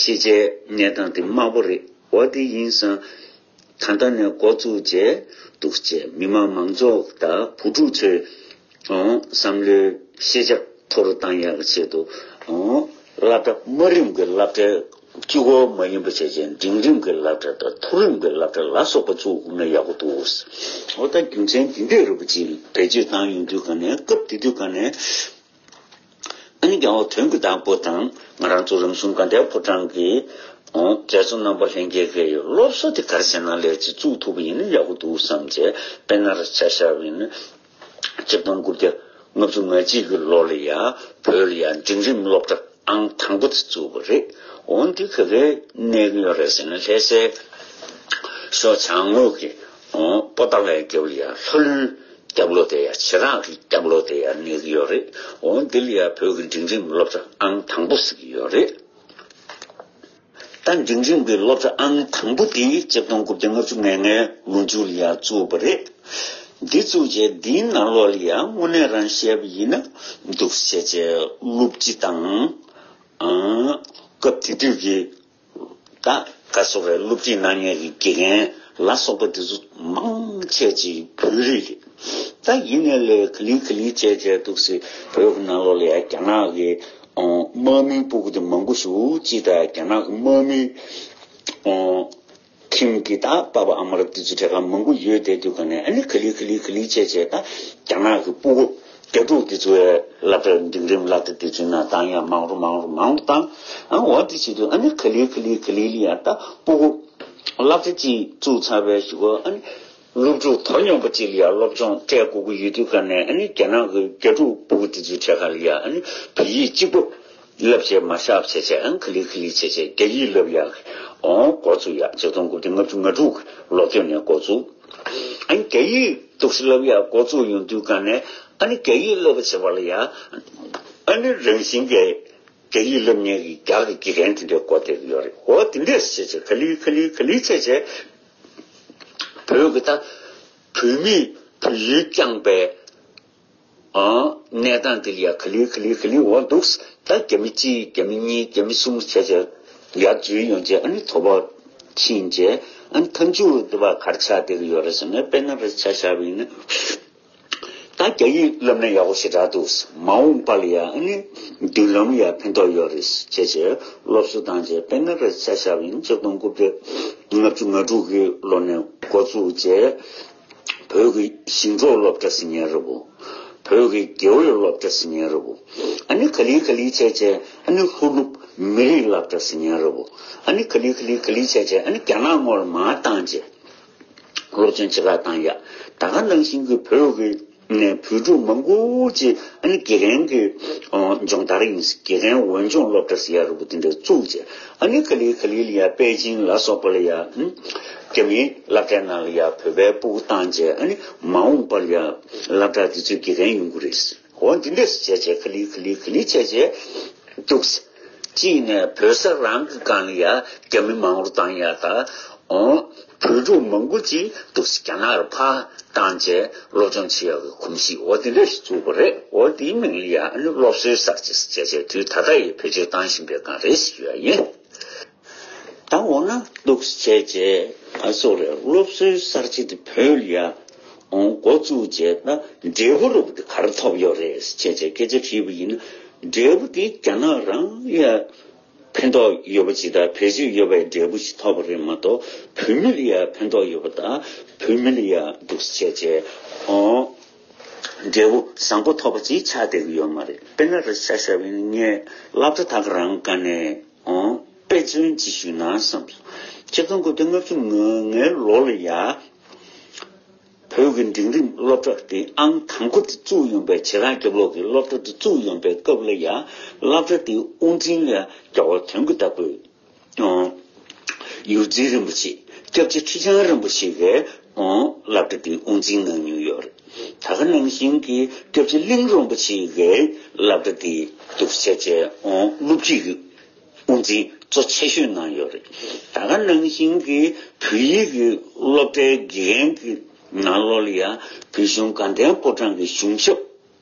ཤེས་བྱའི་གནས་སྟངས་དེ་དམའ་པོ་རེད། འོ་དེ་ཡིན་ཙང་ད་ལྟ་ནས་འགོ་བཙུགས་བྱས་འདུག་བྱས་མི་མང་མང་ཚོགས་དང་བུ་ཕྲུག་ཚོའི་ཨོ་བསམ་བློའི་ཤེས་བྱ་མཐོ་རུ་བཏང་ཡག་གི་ཆེད་དུ་ཨོ་སློབ་གྲྭ་དམའ་རིམ་གྱི་སློབ་གྲྭའི་གཅིག་པོ་མ་ཡིན་པ་བྱས་བྱས་འབྲིང་རིམ་གྱི་སློབ་གྲྭ་དང་མཐོ་རིམ་གྱི་སློབ་གྲྭ་ལ་སོགས་པ་བཙུགས་ན་ཡག་པོ་འདུག་འོ་ད་རྒྱུ་མཚན་འདི་འདྲའི་རུ་བ་ཅིག་བེད་སྤྱོད་བཏང་ཡོང་དུས་ག་ནས་སྐབས་དེ་དུས་ག་ནས་ཨ་ནི་རྒྱལ་བ་དོན་གྱི་བདག་པོ་དང་ང་རང་ཚོ་རང་གཞུང་དགའ་ལྡན་ཕོ་བྲང་གི་ཨོ་མཛད་གཙོ་རྣམ་པ་ལྷན་རྒྱས་ཀྱིས་སློབ་གསོ་དེ་ག་རེ་བྱས་ན་ལས་ཅིག་བཙུགས་ཐུབ་པ་ཡིན་ན་ཡག་པོ་འདུག་བསམ་བྱས། དཔེར་ན་ར་ཆ་བཞག་པ་ཡིན་ན་ཆིག་སྟོང་དགུ་བརྒྱ་ལྔ་བཅུ་ང་གཅིག་གི་ལོ་ལ་ཡ་བོད་ལ་ཡ་འབྲིང་རིམ་སློབ་གྲྭ་ཨང་དང་པོ་དེ་བཙུགས་པ་རེད། འོ་འདི་ག་གའི་གནས་ཀྱི་ཡོད་རེད་ཟེར་ན། ལྷ་སའི་ཤོག་བྱང་ངོས་ཀྱི་ཨོ་པོ་ཏཱ་ལའི་རྒྱབ་ལ་ཡ་ལྷ་ལུང་རྒྱབ་ལོགས་དེ་ཡ་བྱེ་བྲག་གི་རྒྱབ་ལོགས་དེ་ཡ་གནས་ཀྱི་ཡོད་རེད། འོ་འདི་ལ་ཡ་བོད་ཀྱི་འབྲིང་རིམ་སློབ་གྲྭ་ཨང་དང་པོ་ཟེར་གྱི་ཡོད་རེད། ད་འབྲིང་རིམ་གྱི་སློབ་གྲྭ་ཨང་དང་པོ་དེ་ཆིག་སྟོང་དགུ་བརྒྱ་ལྔ་བཅུ་ང་ལྔའི་ལོ་མཇུག་ལ་ཡ་བཙུགས་པ་རེད། འདི་བཙུགས་རྗེས་འདིའི་ནང་ལོགས་ལ་ཡ་དངོས་གནས་རང་བཤད་པ་ཡིན་ན་འདུག་བྱས་བྱས་སློབ་སྤྱི་དང་ཨ་སྐབས་དེ་དུས་ཀྱི་ད་ག་སོགས་རེད། སློབ་ཁྲིད་གནང་མཁན་གྱི་དགེ་རྒན་ལ་སོགས་པ་དེ་ཚོ་མང་ཆེ་ཅིག་བོད་རིགས་རེད། ད་ཡིན་ནའི་ལས་ག་ལེ་ག་ལེ་བྱས་བྱས་འདུག་སེ་བོད་ཀྱི་ནང་ལོགས་ལ་ཡ་རྒྱ་ནག་གི་ཨོ་དམག་མིའི་སྤུ་གུ་དེ་མང་པོ་ཞིག་ཅིག་དང་རྒྱ་ནག་གི་དམག་མིའི་ཨོ་ཁྱིམ་གྱི་ད་པ་ཕ་ཨ་མ་ར་དེ་ཚོ་གྲས་ཁ་མང་པོ་ཡོད་བསྡད་དུས་ག་ནས་ཨ་ནི་ག་ལེ་ག་ལེ་ག་ལེ་བྱས་བྱས་ད་རྒྱ་ནག་གི་སྤུ་གུ་རྒྱ་ཕྲུག་དེ་ཚོའི་སློབ་གྲྭ་འབྲིང་རིམ་སློབ་གྲྭ་དེ་ཚོའི་ནང་བཏང་ཡ་མང་རུ་མང་རུ་མང་རུ་བཏང་། ཨ་འོ་དེ་བྱེད་དུས་ཨ་ནི་ག་ལེ་ག་ལེ་ག་ལེ་ལ་ཡ་ད་སྤུ་གུ་སློབ་གྲྭ་གཅིག་བཙུགས་ཚར་བའི་གཞུག་གུ་ཨ་ནི་སློབ་ཕྲུག་དོ་སྙོམས་པ་གཅིག་ལ་ཡ་སློབ་སྦྱོང་སྤྲད་དགོས་ཀྱི་ཡོད་དུས་ག་ནས་ཨ་ནི་རྒྱ་ནག་གི་རྒྱ་ཕྲུག་སྤུ་གུ་དེ་ཚོའི་གྲས་ཁ་ལ་ཡ་ཨ་ནི་བོད་ཡིག་གཅིག་པོ་བསླབ་བྱས་མ་བཞག་བྱས་བྱས་ཨ་ནི་ག་ལེ་ག་ལེ་བྱས་བྱས་རྒྱ་ཡིག་བསླབ་ཡག་ཨོ་འགོ་བཙུགས་ཡ། ཆིག་སྟོང་དགུ་བརྒྱ་ལྔ་བཅུ་ང་དྲུག་གི་ལོ་སྟོད་ནས་འགོ་བཙུགས། ཨ་ནི་རྒྱ་ཡིག་འདུག་སེ་བསླབ་ཡག་འགོ་བཙུགས་ཡོང་དུས་ག་ནས་ཨ་ནི་རྒྱ་ཡིག་བསླབ་པ་བྱེད་པ་ལ་ཡ་ཨ་ནི་རང་བཞིན་གྱི་རྒྱ་ཡིག་བསླབ་མཁན་གྱི་རྒྱ་གི་དགེ་རྒན་དེ་འདྲའི་འགོ་བསྡད་ཀྱི་ཡོད་རེད། འོ་དེ་འདྲས་བྱས་བྱས་ག་ལེ་ག་ལེ་ག་ལེ་བྱས་བྱས་བོད་ཀྱི་ད་བོད་མིས་བོད་ཡིག་བསྐྱངས་པའི་ཨ་གནས་སྟངས་དེ་ལ་ཡ་ག་ལེ་ག་ལེ་ག་ལེ་འོ་འདུག་ད་རྒྱ་མི་གཅིག་རྒྱ་མི་གཉིས་རྒྱ་མི་གསུམ་བྱས་བྱས་ཡར་འཛུལ་ཡོང་བྱས་ཨ་ནི་དོ་ཕོག་ཕྱིན་བྱས་ཨ་ནི་མཐའ་མཇུག་དེ་བ་ག་རེ་ཆགས་བསྡད་ཀྱི་ཡོད་རེད་ཟེར་ན། དཔེར་ན་རེ་ཆ་བཞག་པ་ཡིན་ན། ད་རྒྱ་ཡིག་བསླབ་ན་ཡག་པོ་ཞེ་དྲག་འདུག་མ་འོངས་པ་ལ་ཡང་ཨ་ནི་མདུན་ལམ་ལ་ཡང་ཕན་ཐོགས་ཡོད་རེད་ཅེས་བྱས་སློབ་གསོ་བཏང་རྗེས། དཔེར་ན་རེ་ཆ་བཞག་པ་ཡིན་ན་ཆིག་སྟོང་དགུ་བརྒྱ་ལྔ་བཅུ་ང་དྲུག་གི་ལོ་ནས་ འགོ་བཙུགས་བྱས། བོད་ཀྱི་ཞིང་འབྲོག་སློབ་གྲྭ་ཟེར་མཁན་རེད་བོ། བོད་ཀྱི་དགེ་འོས་སློབ་གྲྭ་ཟེར་མཁན་རེད་བོ། ཨ་ནི་ག་ལེ་ག་ལེ་བྱས་བྱས་ཨ་ནི་ལྷོ་ནུབ་མི་རིགས་སློབ་གྲྭ་ཟེར་མཁན་རེད་བོ། ཨ་ནི་ག་ལེ་ག་ལེ་ག་ལེ་བྱས་བྱས་ཨ་ནི་རྒྱ་ནག་ངོས་ལ་མར་བཏང་བྱས། སློབ་ཚན་ཆེ་ཁག་བཏང་ཡ། ད་ག་ནང་བཞིན་གྱི་བོད་ཀྱི་ནས་བོད་ཕྲུག་མང་པོ་ཅིག་ཨ་ནི་དགེ་རྒན་གྱི་ཨོ་སྦྱོང་བརྡར་ཡིན། དགེ་རྒན་འོས་སྦྱོང་སློབ་གྲྭ་ཟེར་ཡ་རུ་དེ་འདྲ་བཙུགས་བྱས། ཨ་ནི་ག་ལེ་ག་ལེ་ལ་ཡ་པེ་ཅིང་ལ་སོགས་པ་ལ་ཡ་ཨུམ་རྒྱ་མིའི་སློབ་གྲྭའི་ནང་ལ་ཡ་བོད་པའི་སྤུ་གུ་བཏང་བྱས། ཨ་ནི་མ་འོངས་པར་ཡ་སློབ་གྲྭ་དེ་ཚོའི་དགེ་རྒན་ཡོང་གི་རེད། འོ་འདི་འདྲས་བྱས་བྱས་ག་ལེ་ག་ལེ་ག་ལེ་བྱས་བྱས་འདུག་གཅིག་ནས་བོད་ས་རང་གི་སྒང་ལ་ཡ་རྒྱ་མི་མང་རུ་བཏང་ཡ་ད། འོ། བོད་ཕྲུག་མང་པོ་ཅིག་འདུག་རྒྱ་ནག་ལ་ཕར་བཏང་བྱས་སློབ་སྦྱོང་བྱེད་ཡག་གི་གོམས་གཤིས་འོ་དེ་འདྲ་ཞིག་བཙུགས་པ་རེད། འོ་དེའི་མིང་ལ་ཡ་ཨ་ནི་སློབ་གསོའི་གསར་བརྗེ་ཟེར་བྱས་བྱས་དུས་ད་ལྟ་ཡི་བེད་སྤྱོད་བཏང་བཞིན་པའི་སྒང་རེད་ཟེར་ཞུ་ཡ་ཡིན། ད་འོ་ན་འདུག་བྱས་བྱས་ཨ་སོ་རེད། སློབ་གསོའི་གསར་བརྗེ་དེ་བོད་ལ་ཡ་འོ་འགོ་བཙུགས་བྱས་ད་འབྲས་བུ་རུ་དེ་ག་རེ་ཐོབ་ཡོད་རེད་ཟེར་བྱས་བྱས་སྐད་ཆ་དྲིས་པ་ཡིན་ན། འབྲས་བུ་དེ་རྒྱ་ནག་རང་ཡ། ཕན་ཐོགས་ཡོད་པ་ཅིག་དང་བེད་སྤྱོད་ཡོད་པའི་འབྲས་བུ་ཞིག་ཐོབ་པ་རེད་མ་གཏོགས་བོད་མི་ལ་ཡང་ཕན་ཐོགས་ཡོད་པ་དང་བོད་མི་ལ་ཡང་འདུག་སེ་བྱས་བྱས་ཨོ། འབྲས་བུ་བཟང་པོ་ཐོབ་པ་ཅིག་ཆགས་བསྡད་ཀྱི་ཡོད་མ་རེད། དཔེར་ན་རེ་ཆ་བཞག་པ་ཡིན་ན་ངས་སློབ་གྲྭ་ད་ག་རང་སྒང་ནས་ཨོ་དཔེ་མཚོན་ཅིག་ཞུས་ན་བསམ་སོང་། ཆིག་སྟོང་དགུ་བརྒྱ་ལྔ་བཅུ་ང་ལྔའི་ལོ་ལ་ཡ། བོད་ཀྱི་འབྲིང་རིམ་སློབ་གྲྭ་དེ་ཨང་དང་པོ་དེ་བཙུགས་ཡོང་པའི་བྱེ་བྲག་རྒྱབ་ལོགས་ཀྱི་སློབ་གྲྭ་དེ་བཙུགས་ཡོང་པའི་སྐབས་ལ་ཡང་སློབ་གྲྭ་དེའི་དབུ་འཛིན་ལ་རྒྱལ་བ་དོན་གྱི་བདག་པོས་ཡོངས་འཛིན་རིན་པོ་ཆེ་སྐྱབས་རྗེ་ཁྲི་བྱང་རིན་པོ་ཆེ་གིས་སློབ་གྲྭ་དེའི་དབུ་འཛིན་གནང་མྱོང་ཡོད་རེད། ད་ག་ནང་བཞིན་གྱི་སྐྱབས་རྗེ་གླིང་རིན་པོ་ཆེ་གིས་སློབ་གྲྭ་དེའི་འདུག་སེ་བྱས་སློབ་སྤྱི་གི་དབུ་འཛིན་གཙོ་ཆེ་ཤོས་གནང་ཡོད་རེད། ད་ག་ནང་བཞིན་གྱི་བོད་ཡིག་གི་སློབ་གྲྭའི་དགེ་རྒན་གྱི་ནང་ལོགས་ལ་ཡང་བོད་གཞུང་དགའ་ལྡན་ཕོ་བྲང་གི་གཞུང་ཞབས་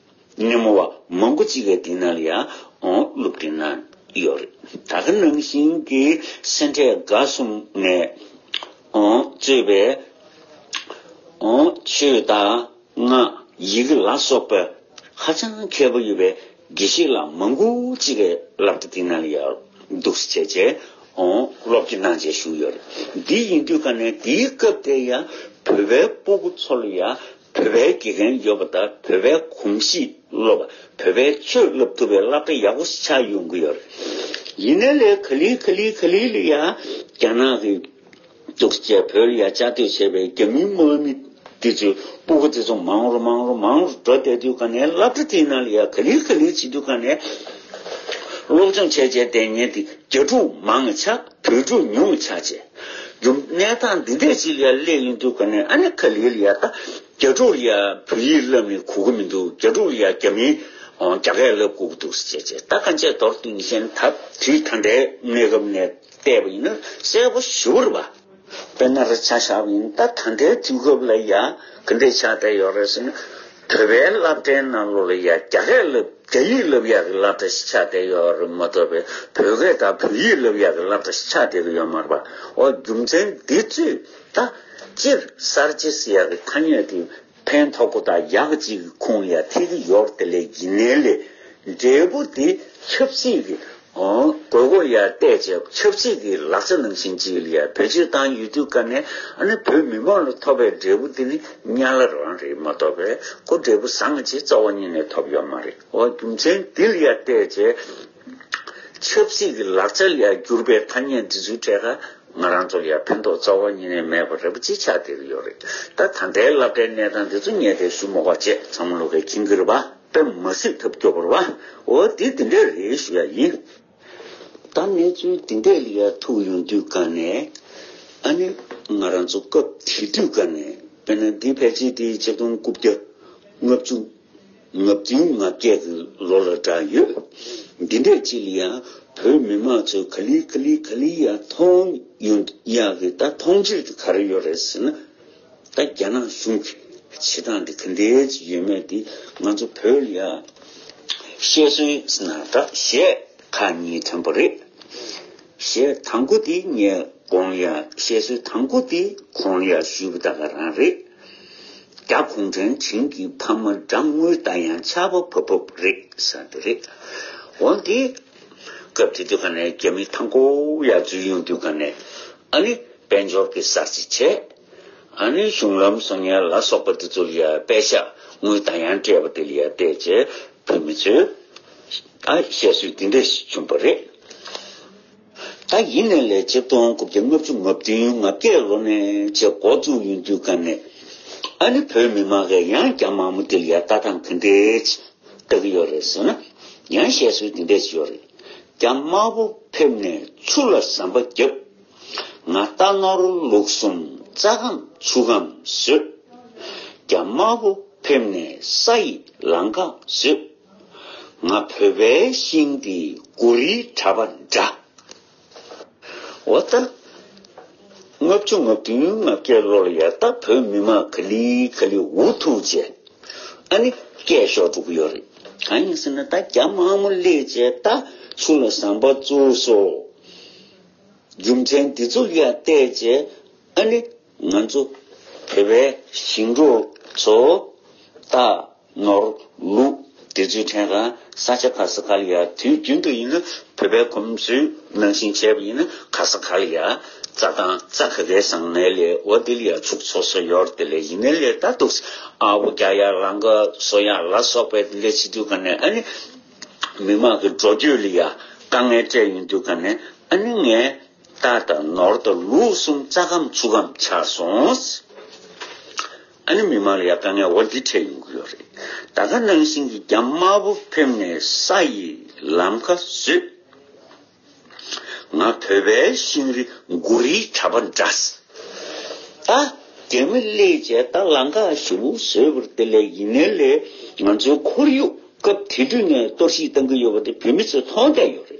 སྣེ་མོ་བ་མང་པོ་ཅིག་གིས་དེ་ནང་ལ་ཡང་སློབ་ཁྲིད་གནང་ཡོད་རེད། ད་ག་ནང་བཞིན་གྱི་སེ་འབྲས་དགའ་གསུམ་ནས་གཙོས་པའི་ཆོས་དང་། སྔགས་ཡི་གེ་ལ་སོགས་པའི་ཧ་ཅང་མཁས་པོ་ཡོད་པའི་དགེ་བཤེས་ལགས་མང་པོ་ཅིག་གིས་སློབ་གྲྭ་དེ་ནང་ལ་ཡང་འདུག་སེ་བྱས་བྱས་སློབ་ཁྲིད་གནང་བྱས་བཞུགས་ཡོད་རེད། འདི་ཡིན་དུས་ཀ་ནས་དེའི་སྐབས་དེ་ཡང་བོད་པའི་སྤུ་གུ་ཚོ་ལ་ཡང་བོད་པའི་དགེ་རྒན་ཡོད་པ་དང་བོད་པའི་གོམས་གཤིས་སློབ་པ་བོད་པའི་ཆོས་བསླབ་ཐུབ་པའི་སློབ་གྲྭ་ཡག་པོ་ཞིག་ཆགས་ཡོང་གི་ཡོད་རེད། ཡིན་ནའི་ལས་ག་ལེ་ག་ལེ་ག་ལེ་ལ་ཡང་རྒྱ་ནག་གི་འདུག་སེ་བོད་ལ་ཡ་བཅའ་སྡོད་བྱས་པའི་རྒྱ་མིའི་དམག་མི་དེ་ཚོའི་སྤུ་གུ་དེ་ཚོ་མང་རུ་མང་རུ་མང་རུ་འགྲོ་བསྡད་དུས་ཀ་ནས་སློབ་གྲྭ་དེའི་ནང་ལ་ཡ་ག་ལེ་ག་ལེ་བྱེད་དུས་ཀ་ནས་སློབ་སྦྱོང་བྱས་བྱས་བསྡད་མཁན་དེ་རྒྱ་ཕྲུག་མང་ཆགས་བོད་ཕྲུག་ཉུང་ཆགས་བྱས། རྒྱུ་གནས་སྟངས་འདི་འདྲས་ཅིག་ལ་ཡ་སླེབས་ཡོང་དུས་ཀ་ནས་ཨ་ནི་ག་ལེ་ལ་ཡ་ད་རྒྱ་ཕྲུག་ལ་ཡ་བོད་ཡིག་བསླབ་ནས་གོ་གི་མི་འདུག་རྒྱ་ཕྲུག་ལ་ཡ་རྒྱ་མིའི་རྒྱ་སྐད་བསླབ་དགོས་ཀྱི་འདུག་ཟེར་བྱས་བྱས་ད་གང་བྱས་མདོར་བསྡུས་ནས་བཤད་ན་ད་དུས་ད་ལྟའི་གནས་སྐབས་ནས་བལྟས་པ་ཡིན་ན་གསལ་པོ་ཞེ་པོ་རེད་པ། དཔེར་ན་རེ་ཆ་བཞག་པ་ཡིན་ན་ད་ད་ལྟའི་དུས་སྐབས་ལ་ཡ་ག་འདྲས་ཆགས་བསྡད་ཡོད་རེད་ཟེར་ན། བོད་པའི་སློབ་གྲྭའི་ནང་ལོགས་ལ་ཡ་རྒྱ་སྐད་བསླབ་རྒྱ་ཡིག་བསླབ་ཡག་གི་སློབ་གྲྭ་ཞིག་ཆགས་བསྡད་ཡོད་རེད་མ་གཏོགས་པའི་བོད་སྐད་དང་བོད་ཡིག་བསླབ་ཡག་གི་སློབ་གྲྭ་ཞིག་ཆགས་བསྡད་ཀྱི་ཡོད་མ་རེད་པ། འོ་རྒྱུ་མཚན་འདི་ཚོས་ད་སྤྱིར་གསར་བརྗེ་ཟེར་ཡག་གི་ཐ་སྙད་དེ། ཕན་ཐོགས་པོ་དང་ཡག་གི་ཅིག་གི་ཁུངས་ལ་ཡ་ཐེག་གི་ཡོད་དེ་ལས་ཡིན་ནའི་ལས་འབྲས་བུ་དེ་ཆབ་སྲིད་ཀྱི་ཨོ་དགོས་མཁོ་ཡ་བལྟས་བྱས་ཆབ་སྲིད་ཀྱི་ལག་ཆ་ནང་བཞིན་ཅིག་ལ་ཡ་བེད་སྤྱོད་བཏང་ཡོད་དུས་ཀ་ནས་ཨ་ནི་བོད་མི་མང་ལ་ཐོབ་པའི་འབྲས་བུ་དེ་ནི་དམྱལ་བ་རང་རེད་མ་གཏོགས་པའི་ཁོ་འབྲས་བུ་བཟང་ཅིག་རྩ་བ་ཉིད་ནས་ཐོབ་ཡོད་མ་རེད། ཨོ་རྒྱུ་མཚན་འདི་ལ་ཡ་བལྟས་བྱས་ཆབ་སྲིད་ཀྱི་ལག་ཆ་ལ་ཡ་གྱུར་པའི་ཐ་སྙད་འདི་ཚོའི་གྲས་ཀ་ང་རང་ཚོ་ལ་ཡང་ཕན་ཐོགས་རྩ་བ་ཉིད་ནས་མེད་པ་རེད་པ་ཅིག་ཆགས་བསྡད་ཀྱི་ཡོད་རེད། ད་ད་ལྟའི་སློབ་གྲྭའི་གནས་སྟངས་འདི་ཚོ་ངས་དེ་ཞུ་མ་དགོས་བྱས་ཚང་མ་ལོག་གིས་མཁྱེན་གྱི་རེད་པ། དཔེ་མ་སྲིད་ཐབས་སྐྱོ་པོ་རེད་པ། འོ་དེ་དེ་འདྲ་རེད་ཞུ་ཡ་ཡིན། ད་གནས་ཚུལ་དེ་འདྲ་ལ་ཡ་ཐུག་ཡོང་དུས་ཀ་ནས་ཨ་ནི་ང་རང་ཚོ་སྐབས་དེ་དུས་ཀ་ནས་དཔེར་ན་འདི་ཕལ་ཆེར་དེ་ཆིག་སྟོང་དགུ་བརྒྱ་ལྔ་བཅུ། ང་བདུན་ང་བརྒྱད་ཀྱི་ལོ་ལ་བསྒྲགས་ཡོད། འདི་འདྲས་ཅིག་ལ་ཡང་བོད་མི་མང་ཚོས་ག་ལེ་ག་ལེ་ག་ལེ་ཡང་མཐོང་ཡོང་ཡག་གི་ད་མཐོང་ཆོས་དེ་ག་རེ་ཡོད་རེད་ཟེར་ན། ད་རྒྱ་ནག་གཞུང་གི་བྱེད་སྟངས་དེ་ག་འདྲས་ཅིག་ཡོད་མེད་དེ་ང་ཚོ་བོད་ལ་ཡང་བཤད་སྲོལ་ཟེར་ན་ད་གཞས་ཁག་གཉིས་ཐོན་པ་རེད། གཞས་དང་པོ་དེ་ངས་གོང་ལ་ཡ་བཤད་སྲོལ་དང་པོ་དེ་གོང་ལ་ཡ་ཞུས་པ་ད་ག་རང་རེད། རྒྱ་གུང་ཁྲན་བྱིངས་ཀྱི་ཕ་མ་དགྲ་དངུལ་ལྟ་ཡང་ཆགས་པ་བབ་བབ་རེད་ཟེར་དེ་རེད། འོན་ཏེ་སྐབས་དེ་དུས་ཀ་ནས་རྒྱ་མི་དང་པོ་ཡ་འཛུལ་ཡོང་དུས་ཀ་ནས་ཨ་ནི་དཔལ་འབྱོར་གྱི་གསར་བརྗེ་བྱས། ཨ་ནི་གཞུང་ལམ་བཟོ་མཁན་ལ་སོགས་པ་དེ་ཚོ་ལ་ཡ་པད་ཤག་དངུལ་ད་ཡང་སྤྲད་པ་དེ་ལ་ཡ་བལྟས་བྱས་བོད་མི་ཚོས་ཨ་བཤད་སྲོལ་འདི་འདྲ་ཞིག་བྱུང་པ་རེད། ད་ཡིན་ནའི་ལས་ཆིག་སྟོང་དགུ་བརྒྱ་ལྔ་བཅུ་ང་བདུན་ང་བརྒྱད་ལོ་ནས་བྱས་འགོ་བཙུགས་ཡོང་དུས་ག་ནས་ཨ་ནི་བོད་མི་མང་གིས་ཡང་རྒྱ་དམར་པོ་དེ་ལ་ཡ་ལྟ་སྟངས་ག་འདྲས་ལྟ་གི་ཡོད་རེད་ཟེར་ན། ཡང་བཤད་སྲོལ་འདི་འདྲས་ཡོད་རེད། རྒྱ་དམར་པོ་ཕེབས་ནས་ཆུ་ལ་ཟམ་པ་བརྒྱབ། ང་རྟ་ནོར་ལུག་གསུམ་རྩྭ་སྐམ་ཆུ་སྐམ་བཟོས། རྒྱ་དམར་པོ་ཕེབས་ནས་ས་ཡི་ལམ་ཁ་བཟོས། ང་བོད་པའི་ཤིང་འདི་གུ་རིའི་གྲྭ་པ་འདྲ། འོ་ད། ལྔ་བཅུ་ང་བདུན་ང་བརྒྱད་ལོ་ལ་ཡ་ད་བོད་མི་མང་ག་ལེ་ག་ལེ་འུ་ཐུག་བྱས། ཨ་ནི་སྐད་ཤོར་འགྲོ་གི་ཡོད་རེད། གང་ཡིན་ཟེར་ན་ད་རྒྱ་དམར་པོ་སླེབས་བྱས་ད་ཆུ་ལ་ཟམ་པ་བཙུགས་སོ། རྒྱུ་མཚན་འདི་ཚོ་ལ་ཡ་བལྟས་བྱས་ཨ་ནི་ང་ཚོ་བོད་པའི་ཞིང་འབྲོག་ཚོ་ད། ནོར་ལུག་དེ་ཚོའི་ཕྲན་གང་ས་ཆ་ག་ས་ག་ལ་ཡ་དུས་རྒྱུན་དུ་ཡིན་ན་བོད་པའི་གོམས་སྲོལ་ནང་བཞིན་བྱས་པ་ཡིན་ན་ག་ས་ག་ལ་ཡ་རྩྭ་ཐང་རྩྭ་ག་གའི་བཟང་ནའི་ལས་འོ་དེ་ལ་ཡ་ཕྱུགས་འཚོ་ས་ཡོད་རེད། དེ་ལས་ཡིན་ནའི་ལས་ད་འདུག་ཨ་བོ་རྒྱག་ཡ་ལམ་ཁ་བཟོ་ཡ་ལ་སོགས་པའི་ལས་བྱེད་དུས་ག་ནས་ཨ་ནི་མི་མང་གི་འགྲོ་སྐྱོད་ལ་ཡ་དཀའ་ངལ་སྤྲད་ཡོང་དུས་ག་ནས་ཨ་ནི་ངས། རྟ་དང་ནོར་དང་ལུག་གསུམ་རྩྭ་སྐམ་ཆུ་སྐམ་ཆགས་སོང་། ཨ་ནི་མི་མང་ལ་ཡ་དཀའ་ངལ་འོ་འདི་འཕྲད་ཡོང་གི་ཡོད་རེད། ད་ག་ནང་བཞིན་གྱི་རྒྱ་དམར་པོ་ཕེབས་ནས་ས་ཡི་ལམ་ཁ་བཟོས། ང་བོད་པའི་ཤིང་རི་མགོ་རིལ་གྲྭ་པ་འདྲ། ད་རྒྱ་མི་སླེབས་བྱས་ད་ལམ་ཁ་ཞེ་པོ་བཟོས་པ་དེ་ལས་ཡིན་ནའི་ལས་ང་ཚོའི་ཁོར་ཡུག་སྐབས་དེ་དུས་ནས་གཏོར་བཤིག་གཏང་གི་ཡོད་པ་དེ་བོད་མི་ཚོས་མཐོང་བསྡད་ཡོད་རེད།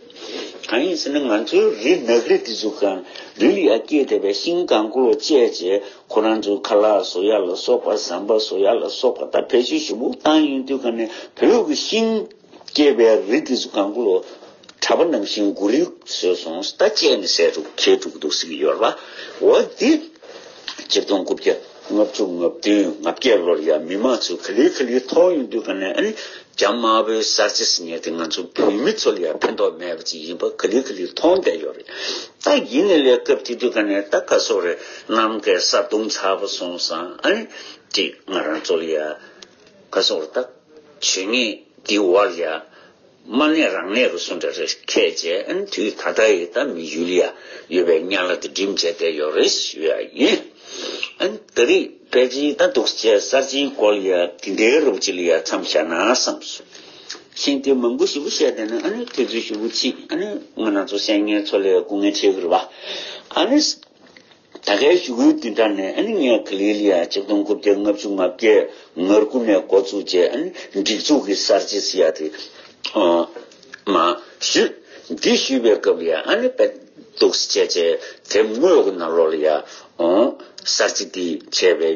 གང་ཡིན་ཟེར་ན་ང་ཚོའི་རི་ནགས་རི་དེ་ཚོ་གང་རི་ལ་ཡ་སྐྱེས་བསྡད་པའི་ཤིང་གང་གོ་ལོ་བཅད་བྱས་ཁོ་རང་ཚོའི་ཁ་ལག་བཟོ་ཡ་ལ་སོགས་པ་ཟམ་པ་བཟོ་ཡ་ལ་སོགས་པ་ད་བེད་སྤྱོད་ཞེ་པོ་བཏང་ཡོང་དུས་ག་ནས་བོད་ཀྱི་ཤིང་སྐྱེས་པའི་རི་དེ་ཚོ་གང་གོ་ལོ་གྲྭ་པ་ནང་བཞིན་མགོ་རིལ་བཟོས་སོང་། ད་བཅད་ནས་ཟས་འགྲོ་ཁྱེར་འགྲོ་གི་འདུག་ཟེར་གྱི་ཡོད་རེད་པ། འོ་འདི་ཆིག་སྟོང་དགུ་བརྒྱ་ལྔ་བཅུ་ང་བདུན་ང་བརྒྱད་ལོར་ཡ་མི་མང་ཚོས་ག་ལེ་ག་ལེ་མཐོང་ཡོང་དུས་ག་ནས་ཨ་ནི། རྒྱ་དམར་པོའི་གསར་བརྗེ་ཟེར་མཁན་དེ་ང་ཚོ་བོད་མི་ཚོ་ལ་ཡང་ཕན་ཐོགས་མེད་པ་ཅིག་ཡིན་པ་ག་ལེ་ག་ལེ་མཐོང་བསྡད་ཡོད་རེད། ད་ཡིན་ནའི་ལས་སྐབས་དེ་དུས་ག་ནས་ད་ག་སོག་རེད། གནམ་གའི་ས་དུང་ཚ་པོ་སོང་ཙང་ཨ་ནི་ཅིག་ང་རང་ཚོ་ལ་ཡ་ག་སོག་རེད། ད་ཇུས་ངན་འདི་འོག་ལ་ཡ་མ་གནས་རང་གནས་རུ་སོང་འདྲ་རེད། ཁས་བྱས་ཨ་ནི་དུས་ད་ལྟ་ཡི་ད་མི་ཡུལ་ལ་ཡ་ཡོད་པའི་དམྱལ་བ་དེ་འགྲིམ་བྱས་བསྡད་ཡོད་རེད་ཞུ་ཡ་ཡིན། ཨ་ནི་ད་རེས་ཕལ་ཆེར་ད་འདུག་སེ་བྱས་གསར་བརྗེའི་སྐོར་ལ་ཡ་དེ་འདྲའི་རོབ་ཅིག་ལ་ཡ་མཚམས་བཞག་ན་བསམ་སོང་། ཤིང་དེ་མང་པོ་ཞེ་པོ་བཤད་བསྡད་ན་ཨ་ནི་དུས་ཚོད་ཞེ་པོ་ཕྱིན་ཨ་ནི་ང་རང་ཚོ་གསན་མཁན་ཚོ་ལ་ཡ་སྐུ་ངལ་འཕྲད་ཀྱི་རེད་པ། ཨ་ནི་ད་གའི་ཞུ་སྐུལ་འདི་འདྲ་ནས་ཨ་ནི་ངས་ག་ལེ་ལ་ཡ་ཆིག་སྟོང་དགུ་བརྒྱ་ལྔ་བཅུ་ང་བརྒྱད་ང་དགུ་ནས་འགོ་བཙུགས་བྱས་ཨ་ནི་སྒྲིག་འཛུགས་ཀྱི་གསར་བརྗེ་ཟེར་ཡ་དེ་ཨ་མ་ཞུས། འདི་ཞུས་པའི་སྐབས་ལ་ཡ་ཨ་ནི་དཔེ་འདུག་སེ་བྱས་བྱས་དེབ་དངོས་ཀྱི་ནང་ལོགས་ལ་ཡ་ཨོ་གསར་བརྗེ་འདི་བྱས་པའི་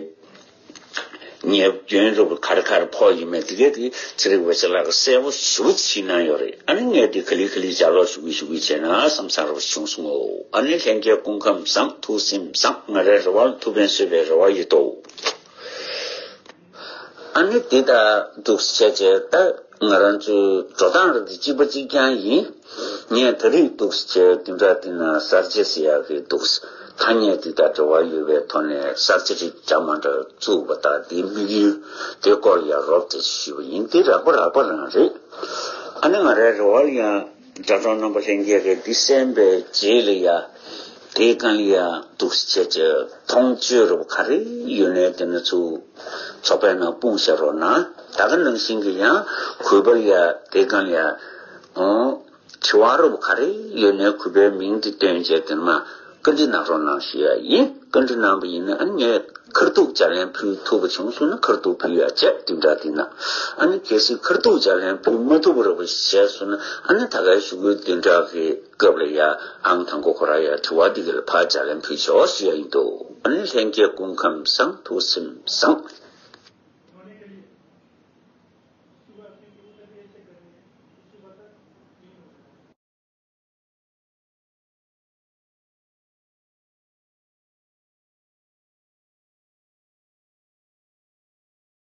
ཉེས་སྐྱོན་རུ་ག་རེ་ག་རེ་ཕོག་ཡོད་མེད་དེ་གས་དེ་ཚེ་རིང་བ་ཆེ་ལགས་ཀྱིས་གསལ་པོ་ཞེ་པོ་ཅིག་གནང་ཡོད་རེད། ཨ་ནི་ངས་འདི་ག་ལེ་ག་ལེ་ལྗགས་ཀློག་ཞུ་གི་ཞུ་གི་བྱས་ན་བསམ་བསམ་རུ་བྱུང་སོང་ངོ་། ཨ་ནི་ལྷན་རྒྱས་སྐུ་ཁམས་བཟང་། ཐུགས་སེམས་བཟང་། ང་རའི་རེ་བ་ལ་ཐུགས་ཕན་གསོས་པའི་རེ་བ་ཡོད་དོ། ཨ་ནི་དེ་ལྟར་འདུག་སེ་བྱས་བྱས་ད་ང་རང་ཚོའི་འགྲོ་སྟངས་ར་དེ་གཅིག་པ་གཅིག་རྐྱང་ཡིན། ངས་ད་རེས་འདུག་སེ་བྱས་དེ་འདྲ་དེ་ན་གསར་བརྗེ་ཟེར་ཡག་གི་འདུག་སེ་ཐ་སྙད་དེ་དང་འབྲེལ་བ་ཡོད་པའི་ཐོག་ནས་གསར་བརྗེ་རིགས་རྒྱ་མ་འདྲ་བཙུགས་པ་དང་དེའི་དམིགས་ཡུལ་དེ་སྐོར་ལ་ཡང་རོབ་ཙམ་ཞུས་པ་ཡིན། དེ་རགས་པ་རགས་པ་རང་རེད། ཨ་ནི་ང་རའི་རེ་བ་ལ་ཡང་དྲ་གྲོགས་རྣམ་པ་ལྷན་རྒྱས་ཀྱིས་འདི་གསན་པའི་རྗེས་ལ་ཡ་དེའི་སྒང་ལ་ཡ་འདུག་སེ་བྱས་བྱས་མཐོང་ཆོས་རུ་ག་རེ་ཡོད་ནའི་དེ་ནི་ཚུར་ཚོགས་པའི་ནང་སྤུངས་བཞག་རོགས་གནང་། ད་ག་ནང་བཞིན་གྱི་ཡང་གུས་པར་ཡ་དེའི་སྒང་ལ་ཡ་ཨོ་དྲི་བ་རུ་ག་རེ་ཡོད་ནའི་གུས་པའི་མིང་དེ་བཏོན་བྱས་དེ་ནི་མ་བཀའ་འདྲི་གནང་རོགས་གནང་ཞུ་ཡ་ཡིན། བཀའ་འདྲི་གནང་བ་ཡིན་ན་ཨ་ནི་ངས་ཁ་ཐུག་ལྗགས་ལན་ཕུལ་ཐུབ་པ་བྱུང་སོང་ན་ཁ་ཐུག་ཕུལ་ཡ་བྱས་དེ་འདྲ་དེ་ན་ཨ་ནི་གལ་སྲིད་ཁ་ཐུག་ལྗགས་ལན་ཕུལ་མ་ཐུབ་པ་རུ་བྱས་སོང་ན་ཨ་ནི་ད་གའི་ཞུ་སྐུལ་དེ་འདྲ་གི་སྐབས་ལ་ཡ་ཨང་དང་པོ་ཁོ་ར་ཡ་དྲི་བ་འདི་ག་ལ་ཕར་ལྗགས་ལན་ཕུལ་ཆོག་ཞུ་ཡ་ཡིན་འདུག་ཨ་ནི་ལྷན་རྒྱས་སྐུ་ཁམས་བཟང་། ཐུགས་སེམས་བཟང་།